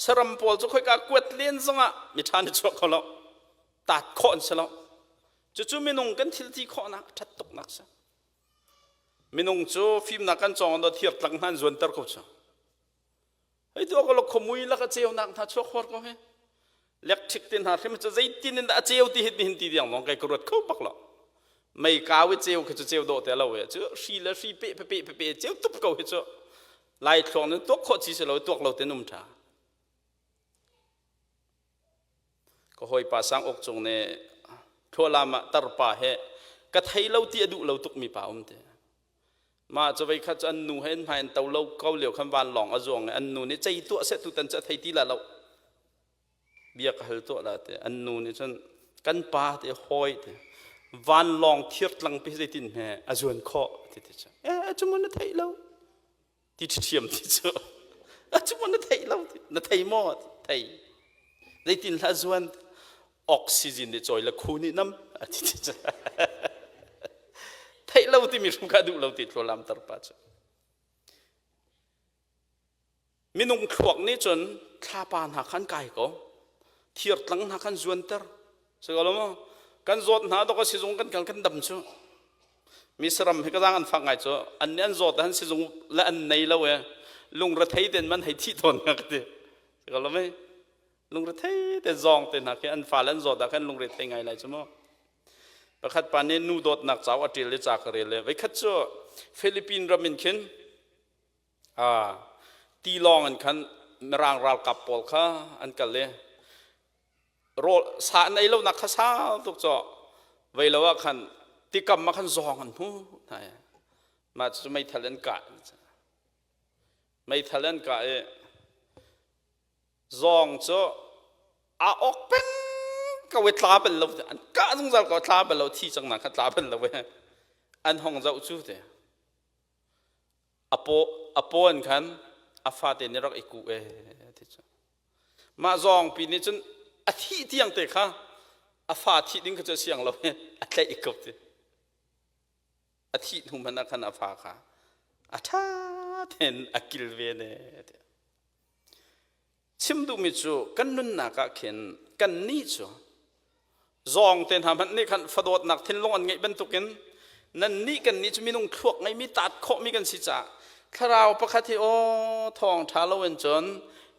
Saram pawl cu khoika kuat len zongah mi ṭha an i chuah kho lo. Taat khawh an si lo. Cucu minung kan thil ti khawhnak a ṭhat tuknak si. Minung cu fimnak kan cawng do thir tlang hna an zuanter ko cu. Hei tu ko khomui lak a ceunak hna chuak hor ko hi. Electric te hna hrim cu zeitin in dah a ceu ti hit nihin ti diang lawng kai ka ruat kho bak lo. Mei kau i ceu khi cu ceu dawh te lo e cu hri le hri pe pe pe pe ceu tup ko hi cu lai thluang nan tuak khawh chi si lo tuak lo ten um tha. Ka hawipa Sang Uk Cung nih Thlualam ah tarpa he ka thei lo ti a duh lo tukmi pa um ti. Mah cu voikhat cu an nu he an hmai an to lo ko lio khan vanlawng a zuang i an nu nih cei tuah seh tutan cu a thei ti la lo. Bia ka hal tuah la ti. An nu nih cun kan pa ti hawi ti vanlawng thirtlang pi zeitin hme a zuan khawh ti ti cu. Eh cu na theih lo. Ti ṭhiam ti cu a cu na theih lo na thei maw thei zeitin hlah zuan oxygen nih cawi le khu nih nam a ti ti cu theih lo timi hrum kha duh lo ti tlualam tar pa cu minung thluak nih cun thlapa hna khan kai ko thirtlang hna khan zuanter Si ko lo maw? Kan zawt hna dok sizung kan kal kan dam cu. Mi saram hi ka zang an fak ngai cu. An nih an zawt han sizung le an nei lo e. Lungrethei ten man hei thi tawn nga ka ti. Si ko lo mei? Lungrethei te zawng te hna khi an fale an zawt ah khan lungrethei ngai lai cu mu. Pakhat pa nih nu dawtnak cau a ṭial i ca ka rel le voikhat cu Philippine ram in khin tilawng in khan Mirang ralkap pawl kha an kal i rawl sa an ei lonak kha sau tuk caw vei lo ah khan tikam ah khan zawng an hmu hna i mah cu meithal an kah meithal an kah i zawng cu aa awk peng ko i tla bal lo an kah zungzal ko tla bal lo thi cang na kha tla bal lo i an hong zoh cu te A paw in khan a fate nih rak i kuh ee ti cu. Mah zawngpi nih cun a thih tiang te kha a fa thih ding kha cu a siang lo i a tlaih ko ti. A thih hnu hmanh ah khan a fa kha a ṭha tein a kilven e. Chim duhmi cu kan nunnak ah khin kannih cu zawng te hna hmanh nih khan fadawtnak thinlung an ngeih bantukin nannih kannih cu minung thluak ngeimi taat khawhmi kan si caah thlarau pakhat hi aw thawng ṭha lo in cun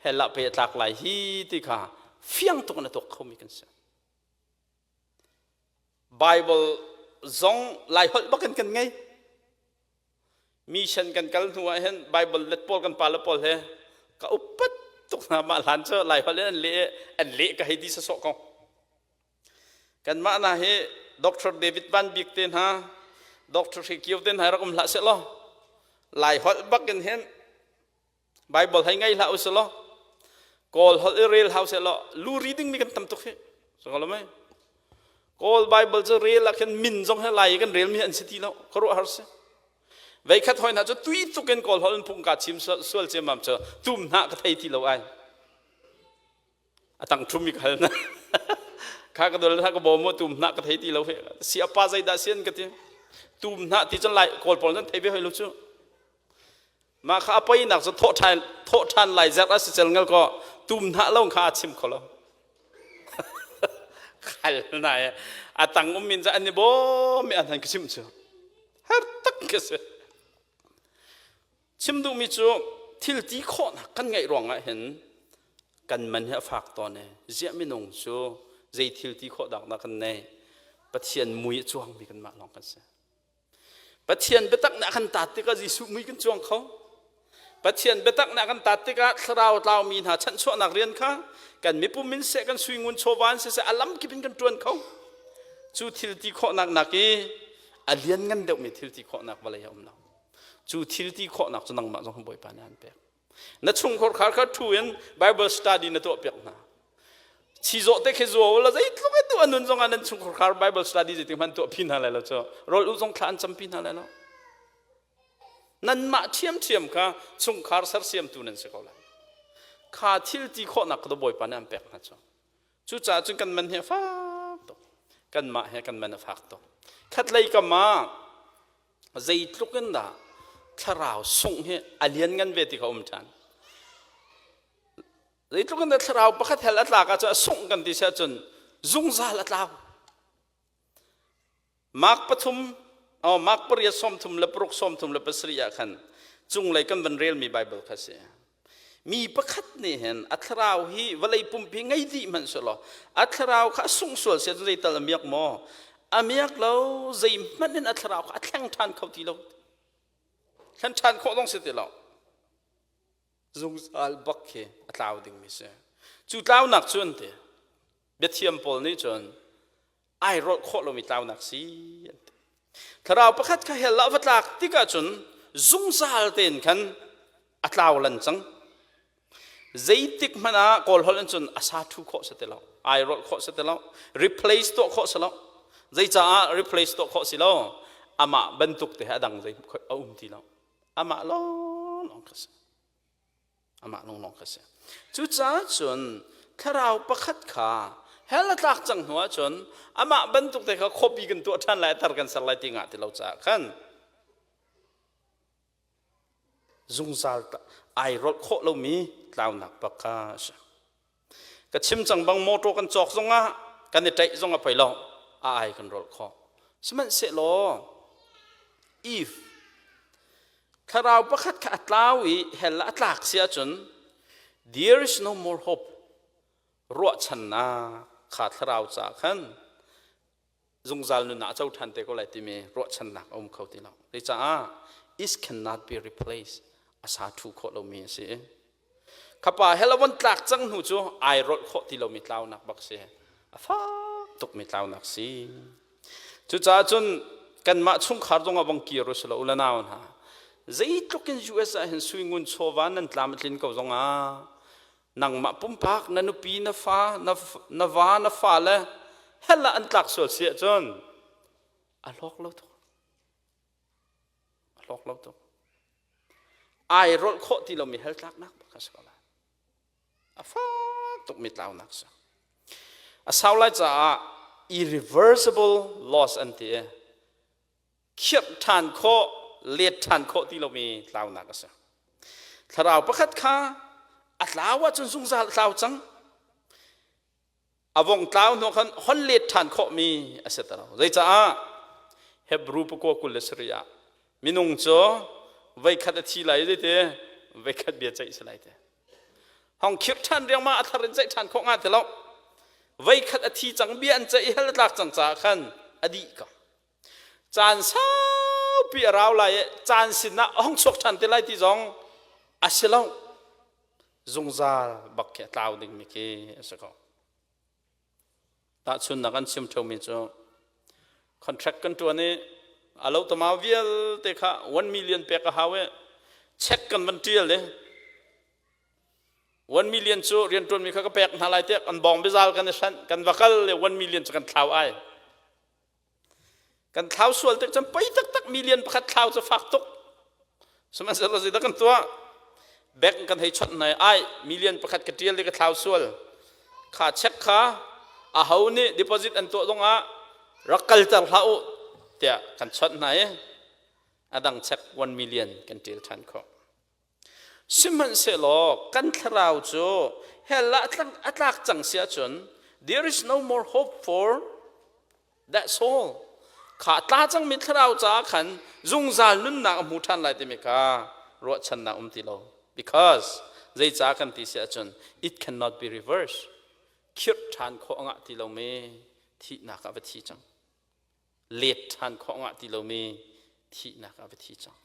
hell ah pe a tlak lai hi ti kha fiang tuk in a tuak khomi kan si. Bible zong Laiholh bakin kan ngei. Mission kan kal hnu ah hin Bible let pawl kan pale pawl he ka upat tuk hna mah hlan cu Laiholh in an leh an leh ka hei ti sawsawh ko. Kanmah hna hi Dr. David Van Bik te hna Dr. Hre Kio te hna rak um hlah seh law Laiholh bak in hin Bible hei ngai hlah usih law Kawl holh i rel hau seh law lu ri dingmi kan tam tuk hi. So lo mei. Kawl Bible cu rel ah khin min zong he lai i kan relmi an si ti lo. Khuaruah har si. Veikhat hoi hna cu tui tuk in Kawl holh in phung ka chim sual ciammam cu tum hna ka thei ti lo ai. A tang ṭhum i ka hal na. Kha ka dol ka bawm mu tum hna ka thei ti lo he. Si apa zeidah sian ka ti. Tum hna ti cun lai Kawl pawl nan thei ve hoi lo cu. Mah kha a poinak cu thawh ṭhan lai zerh a si cel ngal kaw tum hna lo kha a chim kho lo. Khal na a tang um min cu an i bawm i an han ka chimh cu. Har tak ka si. Chim duhmi cu thil ti khawhnak kan ngeih ruangah hin kan man hi a fak tawn e. Ziah minung cu zei thil ti khawh dak dah kan nei. Pathian mui a cuangmi kanmah lawng kan si. Pathian biatak nih a kan taat tikah Jesuh mui kan cuang kho. Pathian biatak nih a kan taat tikah thlarau tlaumi hna chanhchuahnak rian kha kan mipum in seh kan suingun chawva in siseh a lamkip in kan ṭuan kho. Cu thil ti khawhnak nak i a lianngan deuhmi thil ti khawhnak vawlei a um lo. Cu thil ti khawhnak cu nangmah zong Bawipa nih an pek. Na chungkhar khar kha ṭhu in Bible study na tuah piak hna. Chizawh te khi zuo la zeitluk in duh nun zong ah nan chungkhar khar Bible study zeitik hmanh tuah pi hna lai lo cu. Rawl u zong thla an campi hna lai lo. Nanmah ṭhiamṭhiam kha chungkhar sersiamtu nan si ko lai. Kha thil ti khawhnak kha Bawipa nih an pek hna cu. Cucaah cun kan man hi a fak tuk. Kanmah he kan man a fak tuk. Khatlei kam ah zeitluk in dah thlarau sungh hi a lianngan ve ti kha um ṭhan. Zeitluk in dah thlarau pakhat hell a tlak ahcun a sungh kan ti si ahcun zungzal a tlau. Mark pathum oh, Mark pariat 36 37 ah khan cunglei kan van relmi Bible kha si. Mi pakhat nih hin a thlarau hi vawlei pumpi ngei dih hmanh selaw a thlarau kha a sungh sual si ahcun zeital a miak maw? A miak lo zeihmanh in a thlarau kha a thleng ṭhan kho ti lo. Thlen ṭhan khawh zong si ti lo. Zungzal bak khi a tlau dingmi si. Cu tlaunak cu an ti. Biathiam pawl nih cun ai rawlh khawh lomi tlaunak si an ti. Thlarau pakhat kha hell ah va tlak tikah cun zungzal tein khan a tlau lan cang. Zeitik hmanh ah Kawl holh in cun a sa thu khawh si ti lo, ai rawlh khawh si ti lo, replace tuah khawh si lo. Zeicaah replace tuah khawh si lo? Amah bantuk te he a dang zei a um ti lo. Amah lawnglawng kha si. Amah lawnglawng kha si. Cucaah cun thlarau pakhat kha hell a tlak cang hnu ahcun amah bantuk te kha khuapi kan tuah ṭhan lai, a tar kan ser lai ti ngah ti lo caah khan zungzal ai rolh khawh lomi tlaunak bak kha a si. Ka chim cang bang motor kan cawk zongah kan i ṭaih zong a poi lo, a ai kan rolh khawh. Sihmanhsehlaw if thlarau pakhat kha a tlau i hell ah a tlak si ahcun there is no more hope ruahchannak kha thlarau caah khan zungzal nun ah a co ṭhan te ko lai timi ruahchannak a um kho ti lo. Cucaah it cannot be replaced a sa ṭhu khawh lomi a si. Khapa hell a von tlak cang hnu cu ai rolh khawh ti lomi tlaunak bak si. A fak tukmi tlaunak si. Cucaah cun kanmah chungkhar zong ah vong kir u silo u nau hna. Zeitluk in US ah hin sui ngun chawva nan tlam a tlin ko zong ah nangmah pumpak na nupi na fa na va na fa le hell ah an tlak sual si ahcun a hlawk lo tuk. A hlawk lo tuk. Ai rolh khawh ti lomi hell tlaknak bak a si ko lai. A fak tukmi tlaunak si. A sau lai caah irreversible loss an ti i khirh ṭhan khawh, let ṭhan khawh ti lomi tlaunak a si. Thlarau pakhat kha a tlau ahcun zungzal a tlau cang. A vong tlau hnu khan hon let ṭhan khawhmi a si ti lo. Zeicaah? Hebru pakua 27 ah minung cu voikhat a thi lai zeiti voikhat bia ceih si lai ti. Hong khirh ṭhan riangmang a thar in ceih ṭhan khawh hnga ti lo. Voikhat a thi cang bia an ceih i hell a tlak cang caah khan a dih ko. Caan saupi a rau lai i caan sinah a hung chuak ṭhan te lai ti zong a si lo. Zungzal bak khi a tlau dingmi khi a si ko. Tahchunhnak an chim ṭheumi cu contract kan ṭuan i a lo tamau vialte kha 1 million pek a hau i check kan van ṭial i 1 million cu rianṭuanmi kha ka pek hna lai tiah kan bawng biazal kan i hranh kan va kal i 1 million cu kan thlau ai. Kan thlau sual tik cun poi taktak million pakhat thlau cu fak tuk. Sihmanhsehlaw zeidah kan tuah? Bank kan hei chawnh hna i ai million pakhat ka ṭial i ka thlau sual. Kha check kha aho nih deposit an tuah zongah rak kalter hlah u tiah kan chawnh hna i a dang check 1 million kan ṭial ṭhan khawh. Sihmanhsehlaw kan thlarau cu hell ah a tlak cang si ahcun there is no more hope for that soul. Kha tla cangmi thlarau caah khan zungzal nunnak a hmu ṭhan lai timi kha ruahchannak um ti lo. Because zeicah kan ti si ahcun it cannot be reversed. Khirh ṭhan khawh a ngah ti lomi thihnak ah va thi cang. Let ṭhan khawh a ngah ti lomi thihnak ah va thi cang.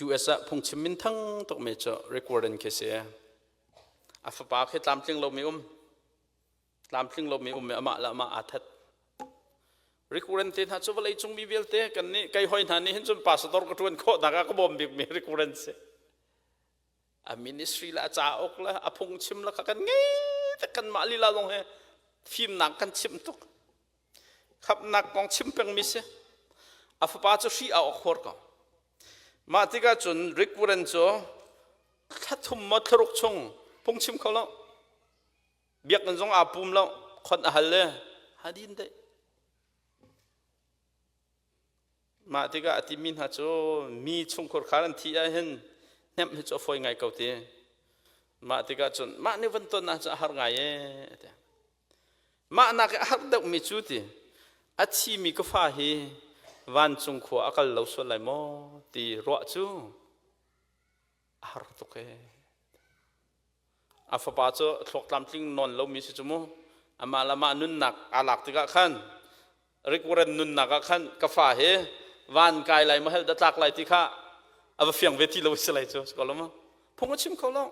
US ah phungchim minthang tukmi cu Rick Warren khi si. A fapa khi tlamtling lomi um. Tlamtling lomi um i amah le amah aa that. Rick Warren te hna cu vawlei cung mi vialte kan nih kei hoi hna nih hin cun pastor ka ṭuan khawh nak ah ka bawm bikmi Rick Warren si. A ministry le a cauk le a phungchim le kha kan ngei tak kanmah lila zong he fimnak kan chim tuk. Khamhnak kong chim pengmi si. A fapa cu hri a awk huar ko. Mah tikah cun Rick Warren cu thla thum maw thlaruk chung phungchim kho lo. Biakinn zong aa pum lo. Khon a hal le hadin deh. Mah tikah a timi hna cu mi chungkhur khar an thih ahhin hnemh hi cu a fawi ngai ko ti. Mah tikah cun mah nih van ton ahcun a har ngai ee. Ti. Mah nak i a har deuhmi cu ti a thimi ka fa hi vancung khua a kal lo sual lai maw ti ruah cu a har tuk ee. A fapa cu thluak tlamtling nawn lomi si cu mu. Amah le amah nunnak aa lak tikah khan Rick Warren nunnak ah khan ka fa hi van kai lai maw hell dah tlak lai ti kha a va fiang ve ti lo si lai cu si ko lo maw phung a chim kho lo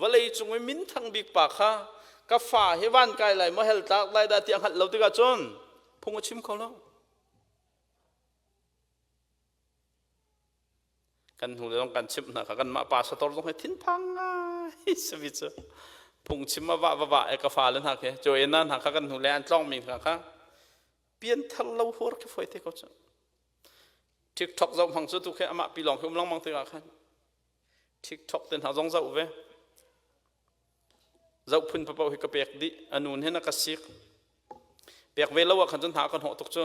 vawlei cung i minthang bik pa kha ka fa hi van kai lai maw hell tlak lai dah ti a hngalh lo tikah cun phung a chim kho lo Kan hnu le zong kan chimh hna kha kanmah pastor zong hi thinphang ngai simi cu phungchim a vah va vah e ka fale hna khi Joanna hna kha kan hnu le an tlawng mi hna kha pianthar lo huar khi foi te ko cu TikTok zoh hmang cu tu khi amah pi lawng khi um lengmang tikah khan TikTok te hna zong zoh ve Zoh phun paoh hi ka pek dih. A nun hin a ka sik. Pek ve lo ah khan cun hna ka hnawh tuk cu.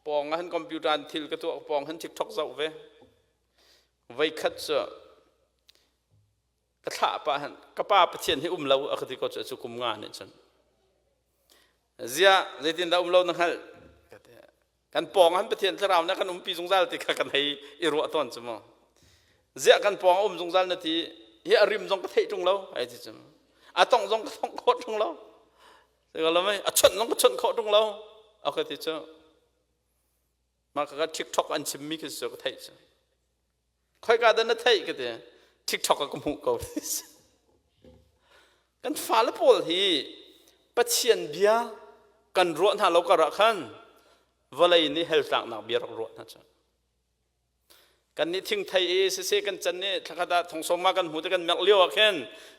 Pawng ah hin computer an thil ka tuah pawng hin TikTok zoh ve. Voikhat cu ka thlah pah hin ka pa Pathian hi um lo a ka ti ko cu cu kum nga nih cun. Ziah zeitindah um lo na hngalh? Ka ti. Kan pawng han Pathian thlarau na kan umpi zungzal ti kha kan hei i ruah tawn cu mu. Ziah kan pawng a um zungzal na ti hi a rim zong ka theih ṭung lo ai ti cu. A tongh zong ka tongh khawh ṭung lo. A chawnh zong ka chawnh khawh ṭung lo. A ka ti cu. Mah ka TikTok an chimmi khi cu ka theih cu. Khoika dah na theih ka ti. TikTok ah ka hmuh ko. Kan fale pawl hi Pathian bia kan ruah hna lo karah khan vawlei nih hell tlaknak bia rak ruah hna cu. Kan nih thingthei i siseh kan can nih thlakhat ah thongsawma kan hmu te kan merh lio ah khin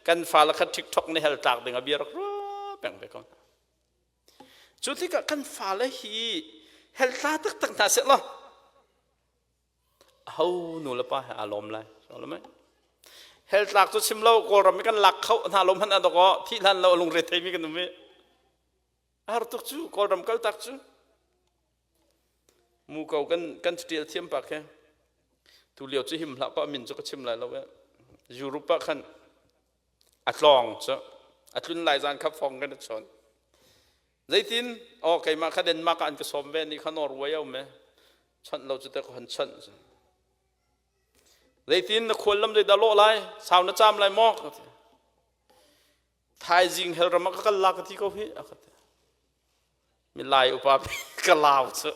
kan fale kha TikTok nih hell tlak ding a bia rak ruah peng ve ko hna. Cu tikah kan fale hi hell tla taktak hna seh law Aho nu le pa he aa lawm lai. Hell tlak cu chim lo Kawlram i kan lak kho hna lo hmanh ah dawkaw thih hlan lo a lungre theimi kan um i a har tuk cu Kawlram kal tak cu mu ko kan kan ṭial thiam pak he. Tu lio cu him hlah kaw a min cu ka chim lai lo eh. Europe ah khan a tlawng cu a tlun lai zan kha fong kan i chawn. Zeitin? Aw keimah kha Denmark ah an ka sawm ve ni kha Norway a um e. Chawnh lo cu te ka hon chawnh. Zeitin na khual lam zeidah lawh lai? Sau na caam lai maw? Ka ti. Thaizing hell ram ah ka kal la ka ti ko hi a ka ti. Milai upa ka lau cu.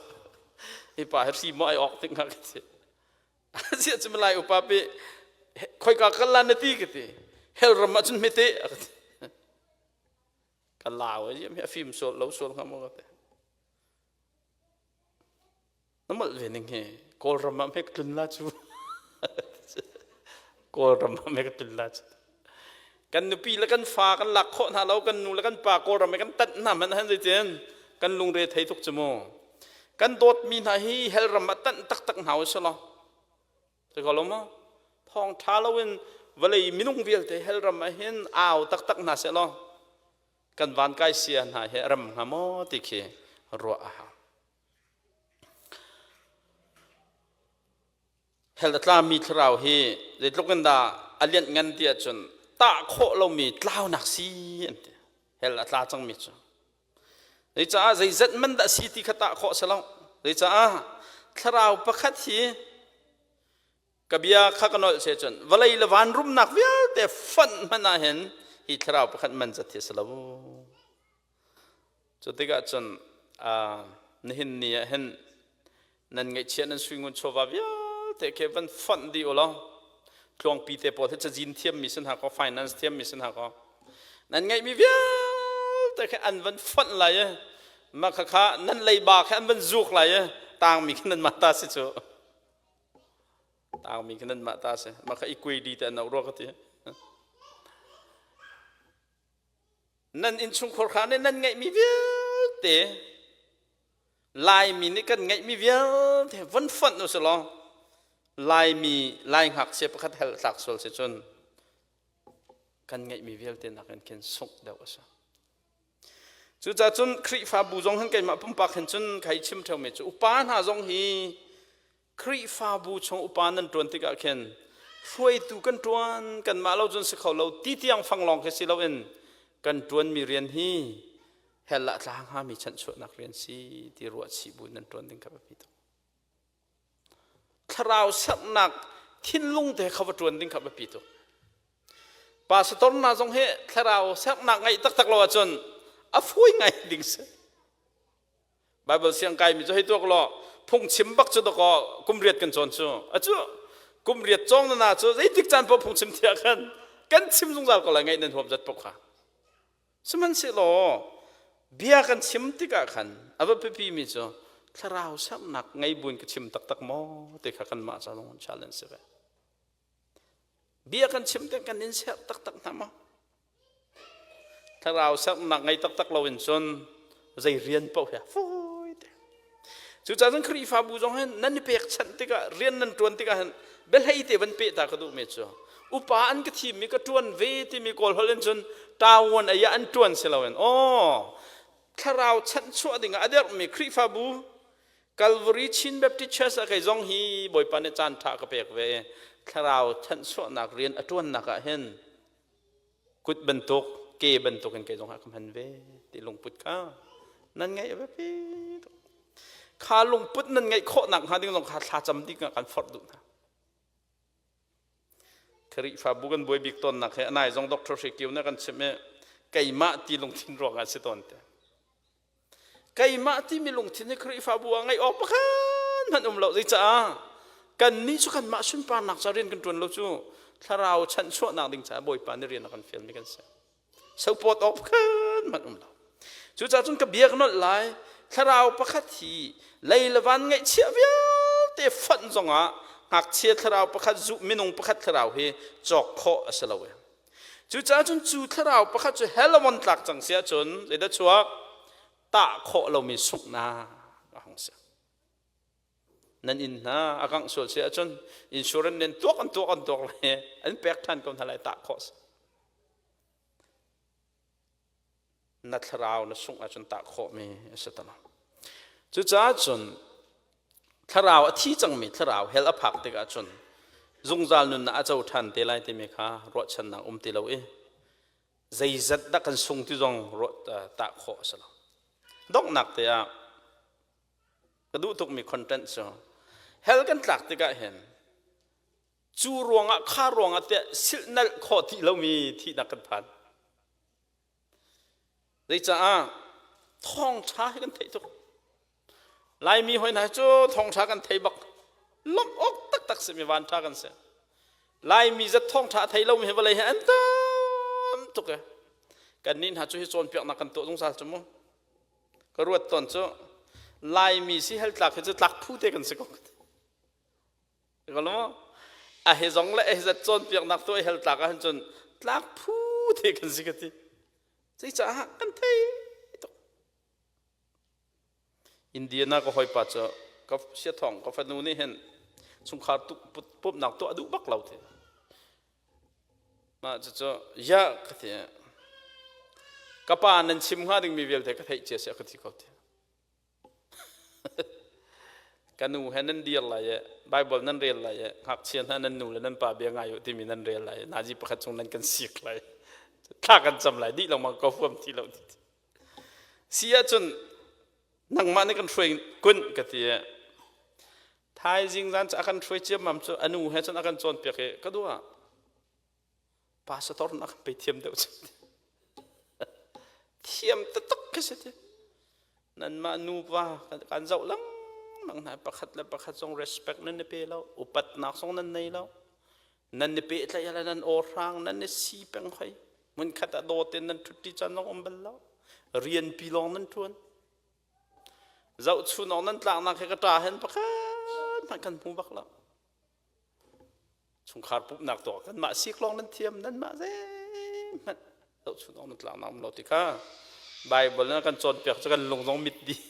Hi pa hi hri maw ai awk tik hnga ka ti. Asia cu milai upa pi khoika kal la na ti ka ti. Hell ram ah cun hmete a ka ti. Ka lau ai mi a fim sual lo sual hnga maw ka ti. Na molh ve ning hi Kawlram ah hme ka tlun la cu. Kawlram ah hme ka tlun la cu. Kan nupi le kan fa kan lak khawh hna lo, kan nu le kan pa Kawlram i kan tanh hna hmanh han zeitin kan lungre thei tuk cu mu. Kan dawtmi hna hi hell ram ah tanh taktak hna usih law. Zei ko lo maw? Thawng ṭha loin vawlei minung vialte hell ram ah hin au taktak hna seh law kan van kai sia hna hi ram hnga maw ti khi ruah a hau. Hell a tlami thlarau hi zeitluk in dah a lianh ngan ti ahcun tah khawh lomi tlaunak si an ti. Hell a tla cangmi cu. Zeicaah zeizat man dah si ti kha tah khawh si lo. Zeicaah thlarau pakhat hi ka bia kha ka nolh se cun vawlei le van rumnak vialte fonh hmanh ah hin hi thlarau pakhat man zat hi a si lo. Cu tikah cun nihin ni ah hin nan ngaihchiah nan suingun chawva vialte khi van fonh dih u law tluangpi te pawl hi cazin thiammi si hna kaw finance thiammi si hna kaw nan ngeihmi vialte khi an van fonh lai i mah khakha nan leiba khi an van zuk lai i tangmi khi nan mah ta si cu tangmi khi nan mah ta si mah kha equity te an auh rua ka ti. Nan innchungkhar kha nih nan ngeihmi vialte Laimi nih kan ngeihmi vialte von fonh u si law Laimi Lai ngakchia pakhat hel tlak sual si cun kan ngeihmi vialte nakin khin sungh deuh a si. Cucaah cun Khrihfabu zong hin keimah pumpak hin cun kai chim ṭheumi cu upa hna zong hi Khrihfabu chung upa nan ṭuan tikah khin hruaitu kan ṭuan kanmah lo cun si kho lo ti tiang fang lawng khi si loin kan ṭuanmi rian hi hell ah tla hngami chanhchuahnak rian si ti ruah chih bu nan ṭuan ding kha biapi tuk. Thlarau sernak thinlung te kha va ṭuan ding kha biapi tuk. Pastor na zong hi thlarau sernak ngeih taktak lo ahcun a fawi ngai ding si. Bible siang kaimi cu hei tuak law phungchim bak cu dakaw kum riat kan cawn cu acu kum riat cawng na na cu zeitik caan paoh phungchim thiah khan kan chim zungzal ko lai ngaih nan huam zat paoh kha sihmanhsehlaw bia kan chim tikah khan a va pipi mi cu thlarau sernak ngei buin ka chim taktak maw ti kha kanmah ca zong challenge si ve Bia kan chim te kan in serh taktak hna maw? Thlarau serhnak ngei taktak lo in cun zei rian paoh hi fawi te. Cucaah cun Khrihfabu zong hin nan i pekchanh tikah rian nan ṭuan tikah hin biahlei te van peh ta ka duhmi cu upa an ka thimmi ka ṭuan ve timi kawl holh in cun ṭawan ei ah an ṭuan si loin aw thlarau chanhchuah dingah a derhmi Khrihfabu Calvary Chin Baptist Church ah kei zong hi Bawipa nih caan ṭha ka pek ve i thlarau thanhchuahnak rian a ṭuannak ah hin kut bantuk ke bantuk in kei zong ah ka hman ve ti lungput kha nan ngeih a biapi tuk. Kha lungput nan ngeih khawhnak hnga ding zong kha thlacam ding ah kan forh duh hna. Khrihfabu kan buai bik tawnnak he anai zong Dr. Hre Kio nih kan chimh i keimah ti lungthin ruangah si tawn te. Keimah timi lungthin hi Khrihfabu ah ngeih awk pakhat hmanh um lo. Zeicaah? Kannih cu kanmah sunparnak ca rian kan ṭuan lo cu thlarau chanhchuahnak ding caah Bawipa nih rian a kan fialmi kan si. Sopawt awk pakhat hmanh um lo. Cucaah cun ka bia ka nolh lai. Thlarau pakhat hi lei le van ngaihchiah vialte fonh zongah ngakchia thlarau pakhat zu minung pakhat thlarau hi cawk khawh a si lo. Cucaah cun cu thlarau pakhat cu hell a von tlak cang si ahcun zeidah chuak? Tah khawh lomi sunghnak a hung si. Nan inn hna a kangh sual si ahcun insurance nen tuak an tuak an tuak lai an pek ṭhan ko hna lai tah khawh si. Na thlarau na sungh ahcun tah khawhmi a si ta lo. Cucaah cun thlarau a thi cangmi thlarau hell a phak tikah cun. Zungzal nunnak a co ṭhan te lai timi kha ruahchannak um ti lo i zeizat dah kan sung ti zong ruah tah khawh a si lo. Donghnak te ah ka duh tukmi content cu hell kan tlak tikah hin cu ruangah kha ruangah tiah silhnalh khawh ti lomi thihnak kan phan. Zeicaah thawngṭha hi kan theih tuk. Laimi hoi hna cu thawngṭha kan thei bak. Lawmh awk taktak simi vanṭha kan si. Laimi zat thawngṭha a thei lomi hi vawlei hi an tam tuk e. Kannih hna cu hi cawnpiaknak kan tuah zungzal cu mu. Ka ruat tawn cu Laimi si hel tlak hi cu tlak phu te kan si ko. A he zong le a he zat cawnpiaknak tu a hel tlak ahcun cun tlak phu te kan si ka ti. Cucaah kan thei tuk. Indiana ka hawipa cu ka siathawng ka fanu nih hin chungkhar pumhnak tuah duh bak lo ti. Mah cucu ya ka ti. Ka pa nan chim hnga dingmi vialte ka theih cia sia ka ti ko ti. Ka nu he nan dir lai i Baibal nan rel lai i ngakchia hna nan nu le nan pa bia ngai u timi nan rel lai i nazi pakhat chung nan kan sik lai. Thla kan cam lai dih lengmang ko huam ti lo. Si ahcun nangmah nih kan hruai kun ka ti i thaizing zan cu a kan hruai ciammam cu a nu he cun a kan cawnpiak i ka dua pastor na kan pe thiam deuh cu thiam taktak khi si ti nanmah nuva kan zoh lengmang hna pakhat le pakhat zong respect nan i pe lo upatnak zong nan nei lo nan i pehtlaih le nan aw hrang nan i si peng hoi hmunkhat ah daw tein nan ṭhutti caan zong um bal lo rianpi lawng nan ṭuan zohchun awk nan tlaknak hi ka ṭa hen pakhat hmanh kan hmu bak lo Chungkhar pumhnak tuah kanmah sik lawng nan thiam nanmah zeihmanh zohchun awk nan tlaknak um lo ti kha Bible na kan cawnpiak cu kan lung zong mit dih.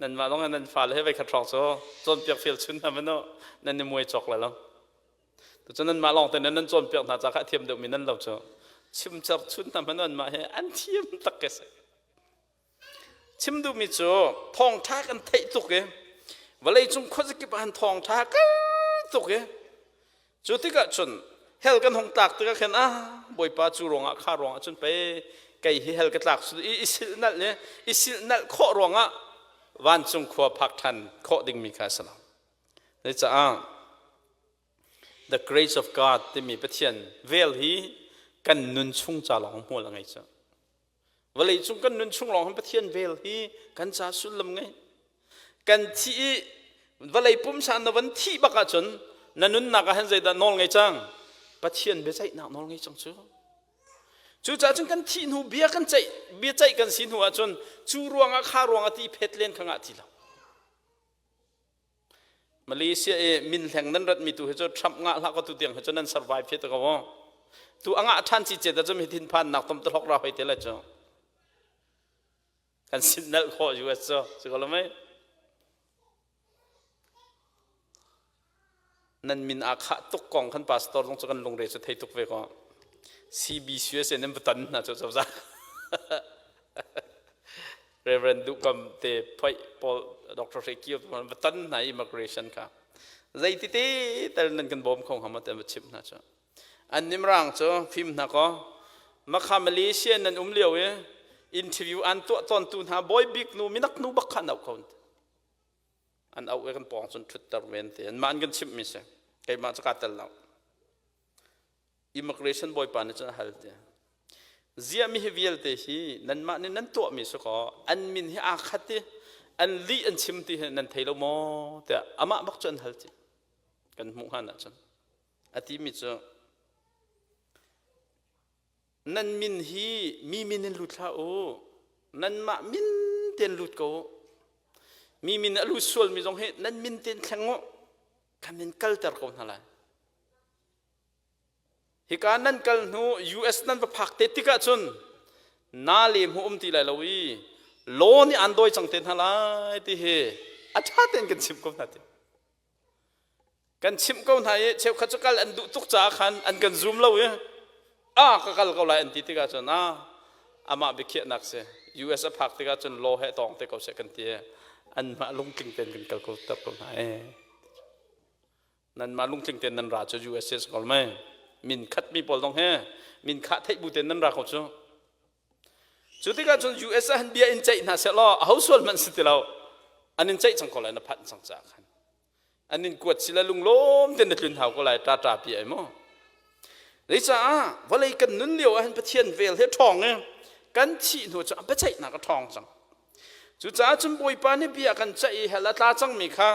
Nanmah zong nan fale he voi khat hrawng cu cawnpiak fial chun hna mano nan i muai cawk lai lo. Tucun nanmah lawng te nan cawnpiak hna ca kha a thiam deuhmi nan lo cu chimcer chun hna mano anmah he an thiam tak ke si. Chim duhmi cu thawngṭha kan theih tuk i vawleicung khuazakip ah thawngṭha kal tuk i cu tikah cun hell kan hung tlak tikah khin ah Bawipa cu ruangah kha ruangah cun pei kei hi hell ka tlak i i silhnalh i i silhnalh khawh ruangah vancung khua phak ṭhan khawh dingmi kha a si lo. Cucaah the grace of God timi Pathian vel hi kan nun chung ca lawng hmual a ngei cu. Vawleicung kan nun chung lawng hin Pathian vel hi kan ca sullam ngei. Kan thi i vawlei pumsa na van thih bak ahcun na nunnak ah hin zeidah nawl ngei cang? Pathian biaceihnak nawl ngei cang cu. Cucaah cun kan thih hnu bia kan ceih bia ceih kan si hnu ahcun cu ruangah kha ruangah ti phet len kha ngah ti lo. Malaysia i minhleng nan ratmi tu hi cu Trump ngah hlah ko tu tiang hi cu nan survive hi te ko tu a ngah ṭhan ci cet ah mi thinphan nak tom te hlok ra hoi te la cu kan sin nalh khawh US cu si ko lo mei nan min aa khah tuk kong khan pastor zong cu kan lungre cu thei tuk ve ko CBCUSA nan va tan hna cu cozah Reverend Duhkam te phoih pawl Dr. Hre Kio va tan hna immigration kha zeiti te tel nan kan bawm kho hnga ma te va chimh hna cu an nimrang cu fim hna ko makha Malaysia nan um lio i interview an tuah tawn tu hna bawi bik nu minak nu bak kha an auh ko an auh i kan pawng cun ṭhutter men te an mah an kan chimh mi si keimah cu kaa tel lo Immigration bawipa nih cun a hal ti. Ziah mi hi vialte hi nanmah nih nan tuahmi si kaw an min hi aa khat i an lih an chim ti hi nan thei lo maw tiah amah bak cu an hal ti. Kan hmuh hngan ahcun a timi cu nan min hi mi min in lut hlah u nanmah min tein lut ko u mi min a lut sualmi zong hi nan min tein thleng u kan in kalter ko hna lai Hika nan kal hnu US nan va phak te tikah cun na le hmu um ti lai lo i law nih an dawi cang te hna lai ti hi a ṭha tein kan chimh ko hna ti. Kan chimh ko hna i cheukhat cu kal an duh tuk caah khan an kan zum lo i a ka kal ko lai an ti tikah cun a amah biakhiahnak si US a phak tikah cun law he tawng te ko seh kan ti i anmah lungtling tein kan kal ko ter ko hna e. Nanmah lungtling tein nan ra cu USA si ko mei. Min khat mi pawl dong he min khah theih bu tein nan ra ko cu. Cu tikah cun US ah han bia in ceih hna seh law aho sual hmanh si ti lo. An in ceih cang ko lai na phanh cang caah khan. An in kuat si le lunglawm tein na tlun hau ko lai ṭa ṭa pi ai mu. Zeicaah vawlei kan nun lio ah hin Pathian vel he ṭhawng i kan thih hnu cu a biaceihnak a ṭhawng cang. Cucaah cun Bawipa nih bia kan ceih i hell a tla cangmi kha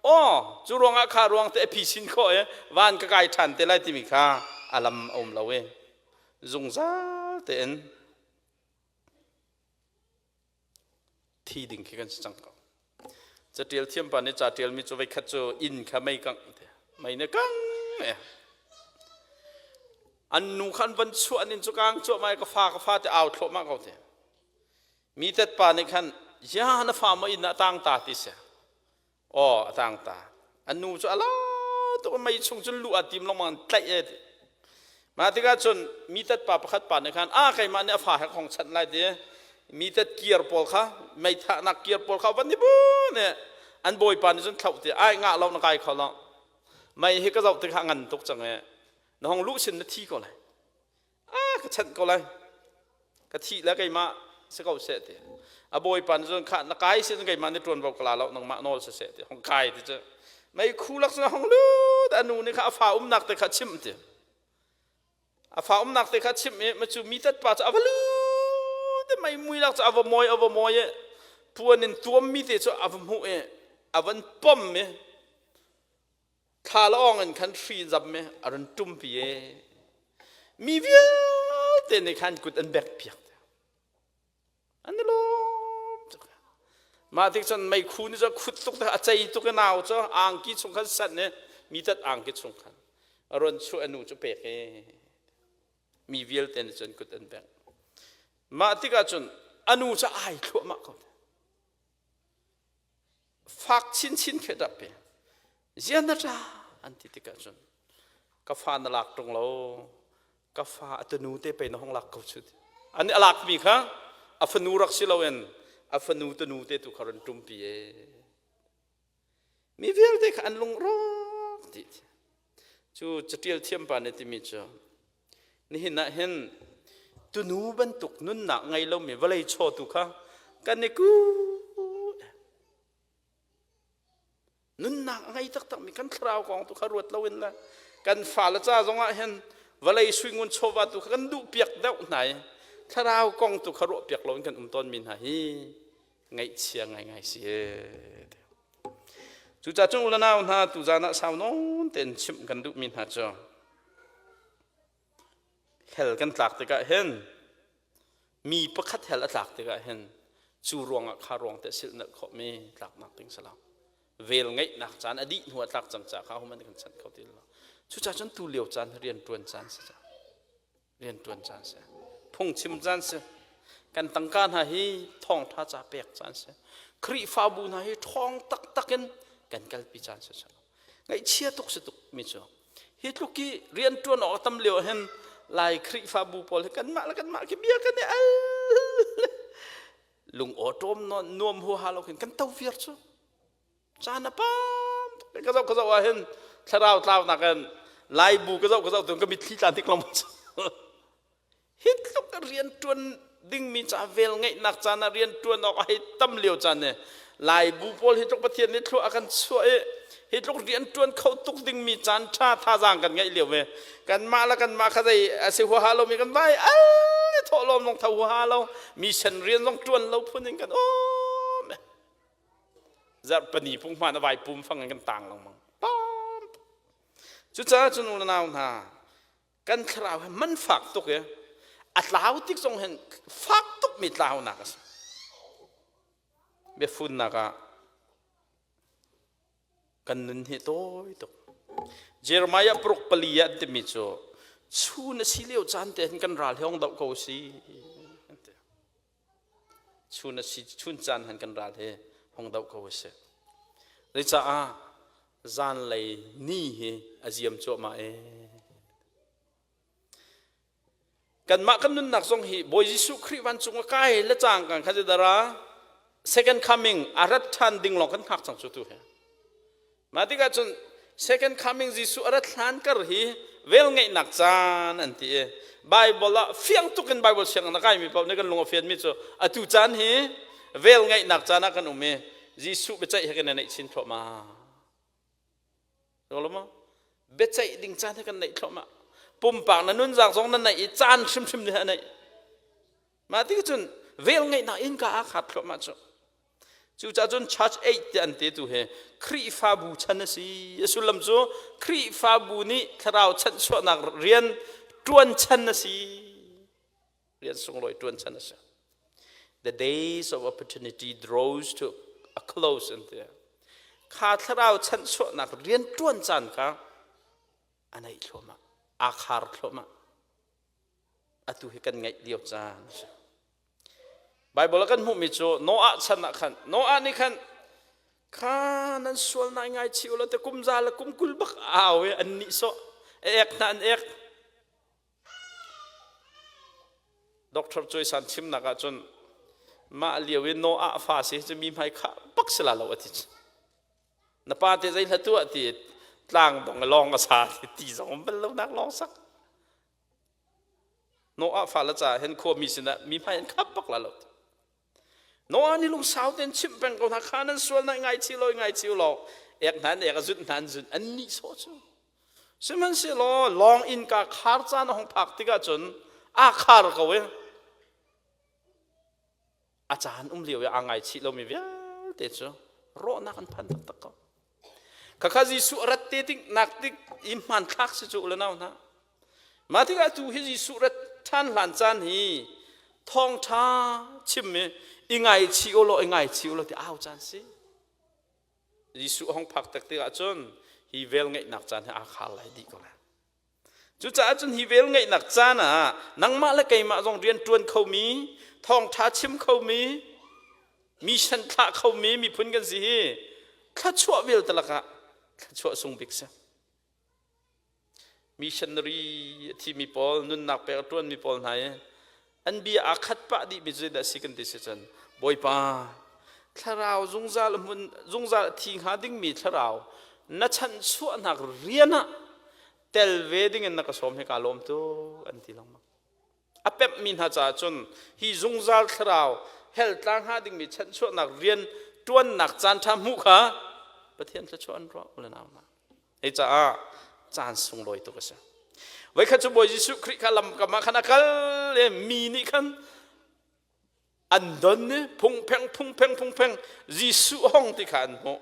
aw cu ruangah kha ruang te a phi sin khawh i van ka kai ṭhan te lai timi kha a lam a um lo i zungzal tein thi ding khi kan si cang ko. Catial thiampa nih ca ṭialmi cu voikhat cu inn kha mei kangh te mei nih kang e an nu kha an van chuah an inn cu kang cuahmah i ka fa ka fa te au thluahmah ko te mi tetpa nih khan ya na fa maw inn ah tang ta ti si aw a tang ta an nu cu ala tuk mei chung cun luh a tim lengmang an tlaih e ti mah tikah cun mi tat pa pakhat pa nih khan a keimah nih a fa he khong chanh lai ti mi tat kiar pawl kha mei thahnak kiar pawl kha van ni bu nih an bawipa nih cun thlauh ti ai ngah lo na kai kho lo mei hi ka zoh tikah ngan tuk cang e na hong luh sin na thi ko lai a ka chanh ko lai ka thih le keimah si ko seh ti a bawipa nih cun kha na kai sin keimah nih ṭuanvo ka la lo nangmah nawl si seh ti hong kai ti cu mei khu lak cun hong lut a nu nih kha a fa umnak te kha chimh ti a fa umnak te kha chimh i macu mi tat pa cu a va lut i mei mui lak cu a va mawi a va mawi i puan in tuam mi te cu a va hmuh i a van pom i Thlalawng in khan hri zam i a run ṭumpi i mi vialte nih khan kut an bek piak. An i lawm tuk. Mah tik cun meikhu nih cun khut tuk a cei tuk i nau cu angki chung khan sanh i mi tat angki chung khan a run chuah a nu cu pek i mi vialte nih cun kut an bengh. Mah tikah cun a nu cu ai thluahmah ko. Fak chinchin khi ṭap i zian na ṭa an ti tikah cun ka fa na lak ṭung lo ka fa a tunu te pei na hong lak ko cu an a lakmi kha a fanu rak si loin a fanu tunu te tu kha run ṭumpi e mi vialte kha an lungrawk dih Cu catial thiampa nih timi cu nihin ah hin tunu bantuk nunnak ngei lomi vawlei chawtu kha kan i ku nunnak a ngei taktakmi kan thlarau kong tu kha ruat loin le kan fale ca zongah hin vawlei suingun chawva tu kha kan duh piak deuh hna i thlarau kong tu kha ruah piak loin kan um tawnmi hna hi ngaihchia ngaingai si Cucaah cun u nau hna tuzaan ah sau nawn tein chimh kan duhmi hna cu hell kan tlak tikah hin mi pakhat hell a tlak tikah hin cu ruangah kha ruang te silhnalh khawhmi tlaknak ding si lo vel ngeihnak caan a dih hnu ah tlak cang ca kha human kan chanh kho ti lo cucaah cun tu lio caan rian ṭuan caan si cang rianṭuan caan si phungchim caan si kan tangka hna hi thawngṭha ca pek caan si Khrihfabu hna hi ṭhawng taktak in kan kalpi caan si ngaihchia tuk si tuk mi cu hi tluk i rianṭuan awk tam lio hin lai Khrihfabu pawl hi kanmah le kanmah khi bia kan i al lung awṭawm nuam huaha lo khin kan to viar cu Caan a pam tuk. Ka zoh ka zoh ah hin thlarau tlaunak in Laibu ka zoh ka zoh tu ka mitthli tla tik lengmang. Hi tluk rian ṭuan dingmi ca vel ngeihnak caan ah rian ṭuan awk a hei tam lio caan ni Laibu pawl hi tluk Pathian nih thlua a kan chuah i hi tluk rian ṭuan kho tuk dingmi caan ṭha thazaang kan ngeih lio ve kanmah le kanmah kha zei a si huaha lomi kan vai al thawhlawm zong tho huaha lo mission rian zong ṭuan lo phun in kan um Zarhpini punghman a vai pum fang in kan tang lengmang. Pam. Cucaah cun u nau hna kan thlarau hi man fak tuk i a tlau tik zong hin fak tuk mi tlaunak a si. Biafunnak ah kan nun hi tawi tuk. Jeremiah paruk pali ah an timi cu chun a si lio caan te hin kan ral hi hong doh ko si. Chun a si chun caan han kan ral hi hong doh ko a si. Zeicaah zanlei ni hi a ziam cuahmah ee. Kanmah kan nunnak zong hi Bawi Jesuh Khrih vancung a kai le cang kan kha dara second coming a rat ṭhan ding lawng kan hngak cang cu tu he. Mah tikah cun Second coming Jesuh a rat hlan kar hi vel ngeihnak caan an ti i Bible ah fiang tuk in Bible siang na kaimi paoh nih kan lung a fianmi cu atu caan hi vel ngeihnak caan ah kan um i Jesuh biaceih he kan i neih chin thluahmah. Biaceih ding caan hi kan neih thluahmah. Pumpak na nunzak zong na neih i caan hrimhrim nih a neih. Mah ti cun vel ngeihnak inn ka aa khat thluahmah cu. Cucaah cun church aid ti an ti tu hi Khrihfabu chan a si. A sullam cu Khrihfabu nih thlarau chanhchuahnak rian ṭuan chan a si. Rian sunglawi ṭuan chan a si. The days of opportunity draws to a close an ti. Kha thlarau chanhchuahnak rian ṭuan caan kha a naih thluahmah, aa khar thluahmah. Atu hi kan ngaih lio caan a si. Baibal ah kan hmuhmi cu Noah chan ah khan Noah nih khan kha nan sual nai ngai chi ulaw te kum za le kum 20 bak au i an nih sawh ek hna an ek Dr. Choi San chimnak ah cun mah lio i Noah fa si cu mi hmai kha bak si la lo a ti na pa te zei hla tuah ti tlang dong lawng a sa ti ti zong um bal lo nak lawng sak Noah fale caah hin khuami sinah mi hmai an khap bak la lo. Noah nih lungsau tein chimh peng ko hna kha nan sual na ngaichih law ngaichih law ek hna an ek a zunh hna an zunh an nih sawh cu. Sihmanhsehlaw lawng innka khar caan a hung phak tikah cun aa khar ko i a caan um lio i aa ngaichih lomi vialte cu rawhnak an phan taktak ko. Khakha Jesuh a rat te tik nak tik i hmanthlak si cu u le nau hna. Mah tikah tu hi Jesuh rat ṭhan hlan caan hi thawngṭha chim i i ngaichih u law i ngaichih u law ti au caan si. Jesuh hong phak tak tikah cun hi vel ngeihnak caan hi aa khar lai dih ko lai. Cucaah cun hi vel ngeihnak caan ah nangmah le keimah zong rian ṭuan khomi, thawngṭha chim khomi, mission thlah khomi miphun kan si hi thluachuah vialte lakah thluachuah sung bik si. Missionary a thimi pawl, nunnak pek a ṭuanmi pawl hna i an bia aa khat pah dihmi cu zeidah a si kan ti si cun Bawipa thlarau zungzal hmun zungzal a thi hnga dingmi thlarau na chanhchuahnak rian ah tel ve dingin na ka sawm hi kaa lawm tuk an ti lengmang a pemhmi hna caah cun hi zungzal thlarau hell tla hnga dingmi chanhchuahnak rian ṭuannak caan ṭha hmuh kha Pathian thluachuah an ruah u le nau hna Hei caah caan sunglawi tuk a si. Voikhat cu Bawi Jesuh Khrih kha lamkam ah khan a kal i mi nih khan an don i phungpheng phungpheng phungpheng Jesuh hong ti kha an hmuh.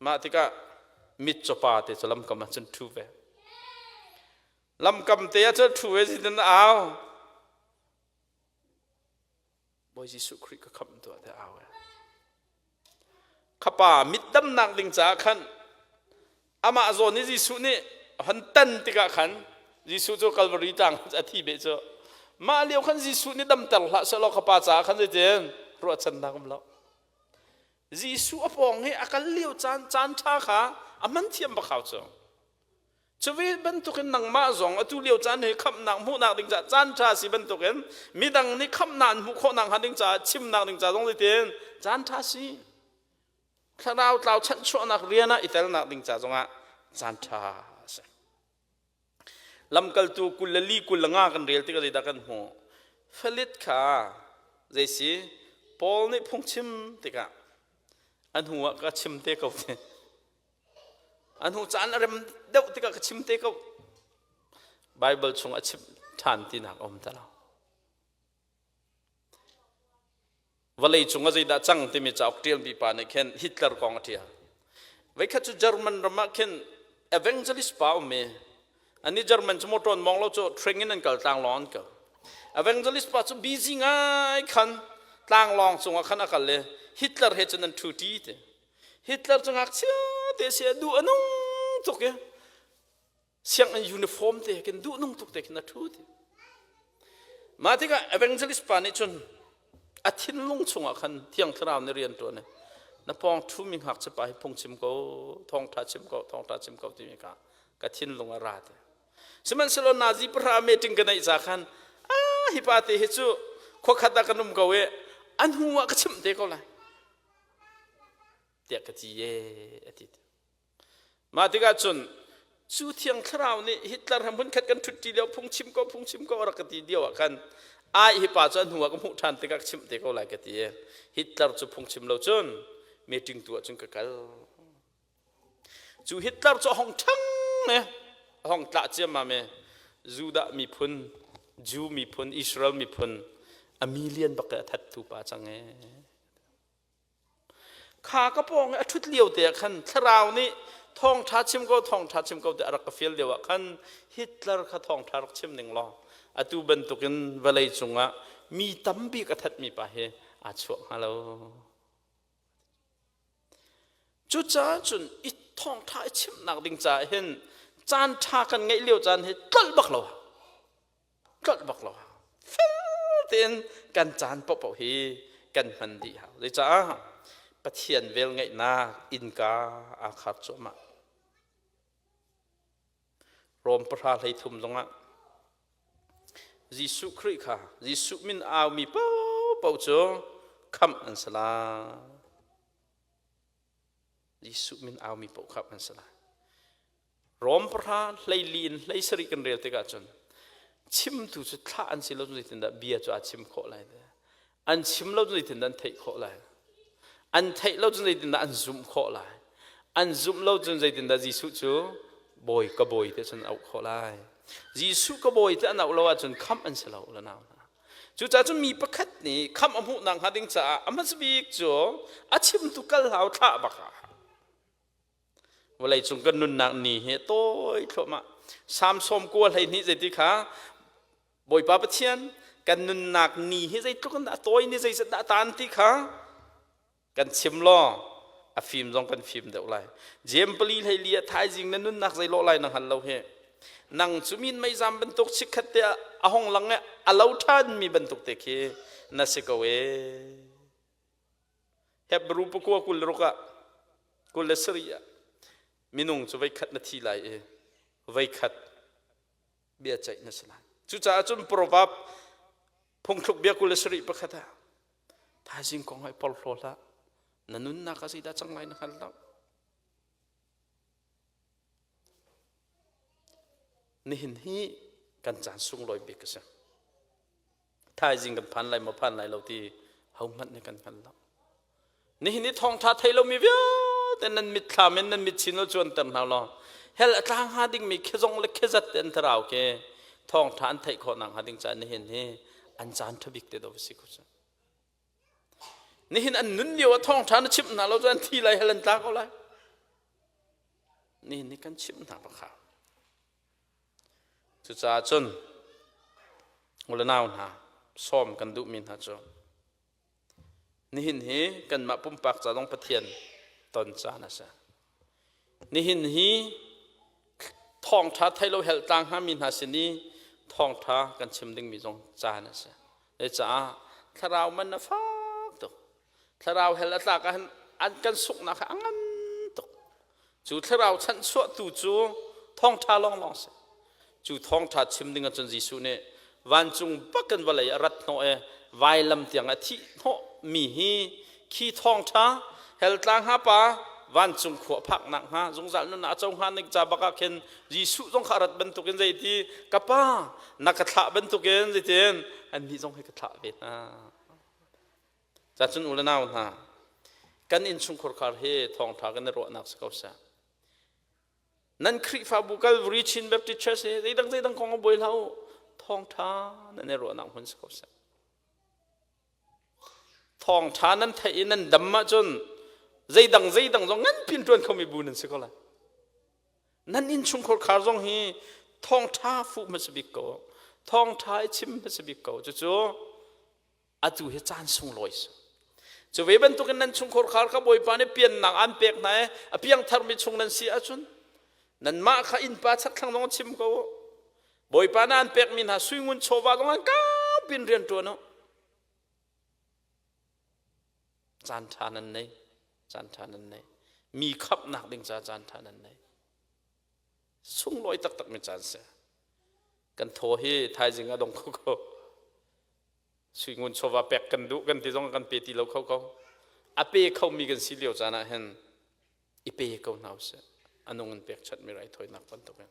Mah tikah mitcawpa te cu lamkam ah cun ṭhu ve. Lamkam te ah cun ṭhu ve zitin a au. Bawi Jesuh Khrih ka khamh tuah te au Khapa mit damnak ding caah khan amah zawn i Jesuh nih hon tan tikah khan Jesuh cu Calvary tlang a thi beh cu mah lio khan Jesuh nih damter hlah sehlaw khapa caah khan zeitin ruahchannak um lo Jesuh a pawng hi a kal lio caan caan ṭha kha a hman thiam bak hau cu Cuve bantukin nangmah zong atu lio caan hi khamhnak hmuhnak ding caah caan ṭha si bantukin midang nih khamhnak an hmuh khawhnak hnga ding caah chimnak ding caah zong zeitin caan ṭha si. Thlarau tlau chanhchuahnak rian ah i telnak ding ca zongah caan ṭha a si. Lamkaltu 24 25 kan rel tikah zeidah kan hmuh? Falit kha zei si Paul nih phungchim tikah a hnu ah ka chim te ko ti. A hnu caan a rem deuh tikah ka chim te ko. Baibal chung a chim ṭhan tinak a um ti lo. Vawlei cung ah zeidah cang timi cauk ṭialmi pa nih khin Hitler kong a ṭial. Voikhat cu German ram ah khin evangelist pa um i ani German cu motor mong lo cu train in an kal tlanglawng an kal. Evangelist pa cu busy ngai khan tlanglawng cungah khan a kal i Hitler he cun an ṭhu ṭi ti. Hitler cu ngakchia te si a duh a nung tuk i sianginn uniform te khin duh nung tuk te khin a ṭhu ti. Mah tikah evangelist pa nih cun a thinlung chungah khan Thiang Thlarau nih rian ṭuan i na pawng ṭhumi ngakchia pa hi phungchim ko, thawngṭha chim ko, thawngṭha chim ko timi kha ka thinlung a ra ti. Sihmanhsehlaw Nazi pahra meeting ka neih ca khan ah hi pa te hi cu khuakhat ah kan um ko i a hnu ah ka chimh te ko lai. tiah ka ti ye a ti. Mah tikah cun cu thiang thlarau nih Hitler he hmunkhat kan ṭhutṭi lio phungchim ko phungchim ko a rak ka ti lio ah khan ai hi pa cu a hnu ah ka hmuh ṭhan tikah ka chimh te ko lai ka ti i Hitler cu phungchim lo cun meeting tu ah cun ka kal. Cu Hitler cu a hong ṭhang ne a hong tlah ciammam i Judah miphun, Jew miphun, Israel miphun a million bak a thattu pa cang ee. Kha ka pawng i a ṭhut lio te ah khan thlarau nih thawngṭha chim ko thawngṭha chim ko tiah a rak ka fial lio ah khan Hitler kha thawngṭha rak chim ning law atu bantukin vawlei cungah mi tambik a thatmi pa hi aa chuah hnga lo. Cucaah cun i thawngṭha i chimhnak ding caah hin caan ṭha kan ngeih lio caan hi tlolh bak lo tlolh bak lo fel tein kan caan paohpaoh hi kan hman dih hau. Zeicah Pathian velngeihnak innka aa khar cuahmah. Rom pahra 13 zongah Jesuh Khrih kha Jesuh min aumi paohpaoh cu khamh an si lai. Jesuh min aumi paoh khamh an si lai. Rom pahra 14 in 17 kan rel tikah cun chimtu cu thlah an si lo zeitindah bia cu aa chim khawh lai an chim lo cu zeitindah an theih khawh lai an theih lo cun zeitindah an zumh khawh lai an zumh lo cun zeitindah Jesuh cu bawi ka bawi te cun auh khawh lai Jesuh ka bawi te an auh lo ahcun khamh an si lo la nau hna cucaah cun mi pakhat nih khamh a hmuh nak hnga ding caah a hmasa bik cu a chimtu kal hau thlah bak ah vawleicung kan nunnak ni hi tawi thluahmah Sam 90 12 zeiti kha Bawipa Pathian kan nunnak ni hi zeitluk in dah a tawi ni zeizat dah a tan ti kha kan chim law a fim zong kan fim deuh lai. Jem pali hlei li a thaizing na nunnak zei lawh lai na hngal lo hi. Nang cu min meizam bantuk chikkhat te a hong lang i a lo ṭhan mi bantuk te khi na si ko ee. Hebrew pakua 26 ah 27 ah minung cu voikhat na thi lai i voikhat bia ceih na si lai. Cucaah cun proverb phungthluk bia 27 pakhat ah thaizing kong ai porhlaw hlah na nunnak ah zeidah cang lai na hngal lo. Nihin hi kan caan sunglawi bik a si. Thaizing kan phan lai maw phan lai lo ti hohmanh nih kan hngal lo. Nihin i thawngṭha thei lomi vialte nan mitthlam in nan mit chin lo cuanter hna law hell a tla hnga dingmi khizong le khizat te an thlarau ke thawngṭha an theih khawh nak hnga ding caah nihin hi an caan ṭha bik te do si ko cu. Nihin an nun lio ah thawngṭha na chimh hna lo cu an thi lai hell an tla ko lai. Nihin ni kan chimh hna pakha. Cucaah cun u le nau hna sawm kan duhmi hna cu Nihin hi kanmah pumpak ca zong Pathian ton caan a si. Nihin hi thawngṭha thei lo helh tlang hngami hna sin i thawngṭha kan chim dingmi zong caan a si. Caah thlarau man a fak tuk. Thlarau hell a tlak ahhin an kan sunghnak hi a ngan tuk. Cu thlarau chanhchuahtu cu thawngṭha lawnglawng si. Cu thawngṭha chim ding ahcun Jesuh nih vancung bak in vawlei a rat hnawh i vailam tiang a thih hnawh mi hi khi thawngṭha hell tla hnga pa vancung khua phaknak hnga zungzal nunnak a co hnga ning ca bak ah khin Jesuh zong kha a rat bantukin zeiti ka pa na ka thlah bantukin zeitin annih zong hi ka thlah ve hna. Cacun u le nau hna, kan innchungkhar khar hi thawngṭha kan i ruahnak si ko seh. Nan Khrihfabu Calvary Chin Baptist Church hi zeidang zeidang kong a buai hlah u. Thawngṭha nan i ruahnak hmun si ko seh. Thawngṭha nan theih i nan dam ahcun zeidang zeidang zong ngan pin ṭuan khomi bu nan si ko lai. Nan innchungkhar khar zong hi thawngṭha fuh hmasa bik ko. Thawngṭha i chim hmasa bik ko. Cucu atu hi caan sunglawi si cu ve bantukin nan chungkhar khar kha bawipa nih piannak an pek hna i a piangtharmi chung nan si ahcun nanmah kha innpa chakthlang zong chim ko u bawipa nih an pekmi hna suingun chawva zong an kapin rian ṭuan u caan ṭha nan nei caan ṭha nan nei mi khamhnak ding ca caan ṭha nan nei sunglawi taktak mi caan si kan thaw hi thaizing a dong kho ko Suingun chawva pek kan duh kan ti zong kan pe ti lo kho ko. A pe khomi kan si lio caan ah hin i pe ko hna usih. A nung in pekchanhmi raithawinak bantukin.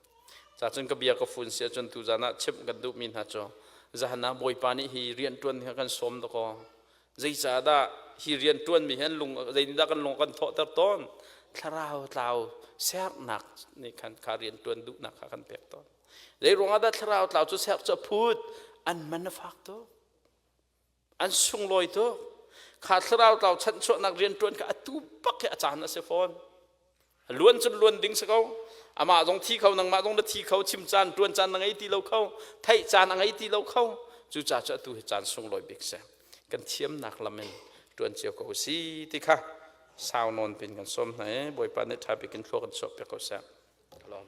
Cacun ka bia ka fun si ahcun tuzan ah chimh kan duhmi hna cu zahan ah Bawipa nih hi rianṭuan hi a kan sawm dakaw. Zeicahdah hi rianṭuanmi hi an lung zeitindah kan lung a kan thawhter tawn? Thlarau tlau sernak nih khan kha rianṭuan duhnak kha kan pek tawn. Zei ruangah dah thlarau tlau cu ser cu a phut? An man a fak tuk. An sunglawi tuk. Kha thlarau tlau chanhchuahnak rianṭuan kha atu bak hi a caan a si fawn. Luan cun luan ding si ko. Amah zong thi kho, nangmah zong na thi kho, chim caan, ṭuan caan na ngei ti lo kho, theih caan a ngei ti lo kho. Cucaah cu atu hi caan sunglawi bik si. Kan thiamnak lam in ṭuan cio ko si ti kha sau nawn pin kan sawm hna i Bawipa nih ṭha bik in thlua kan chuah piak ko seh. Ka lawm.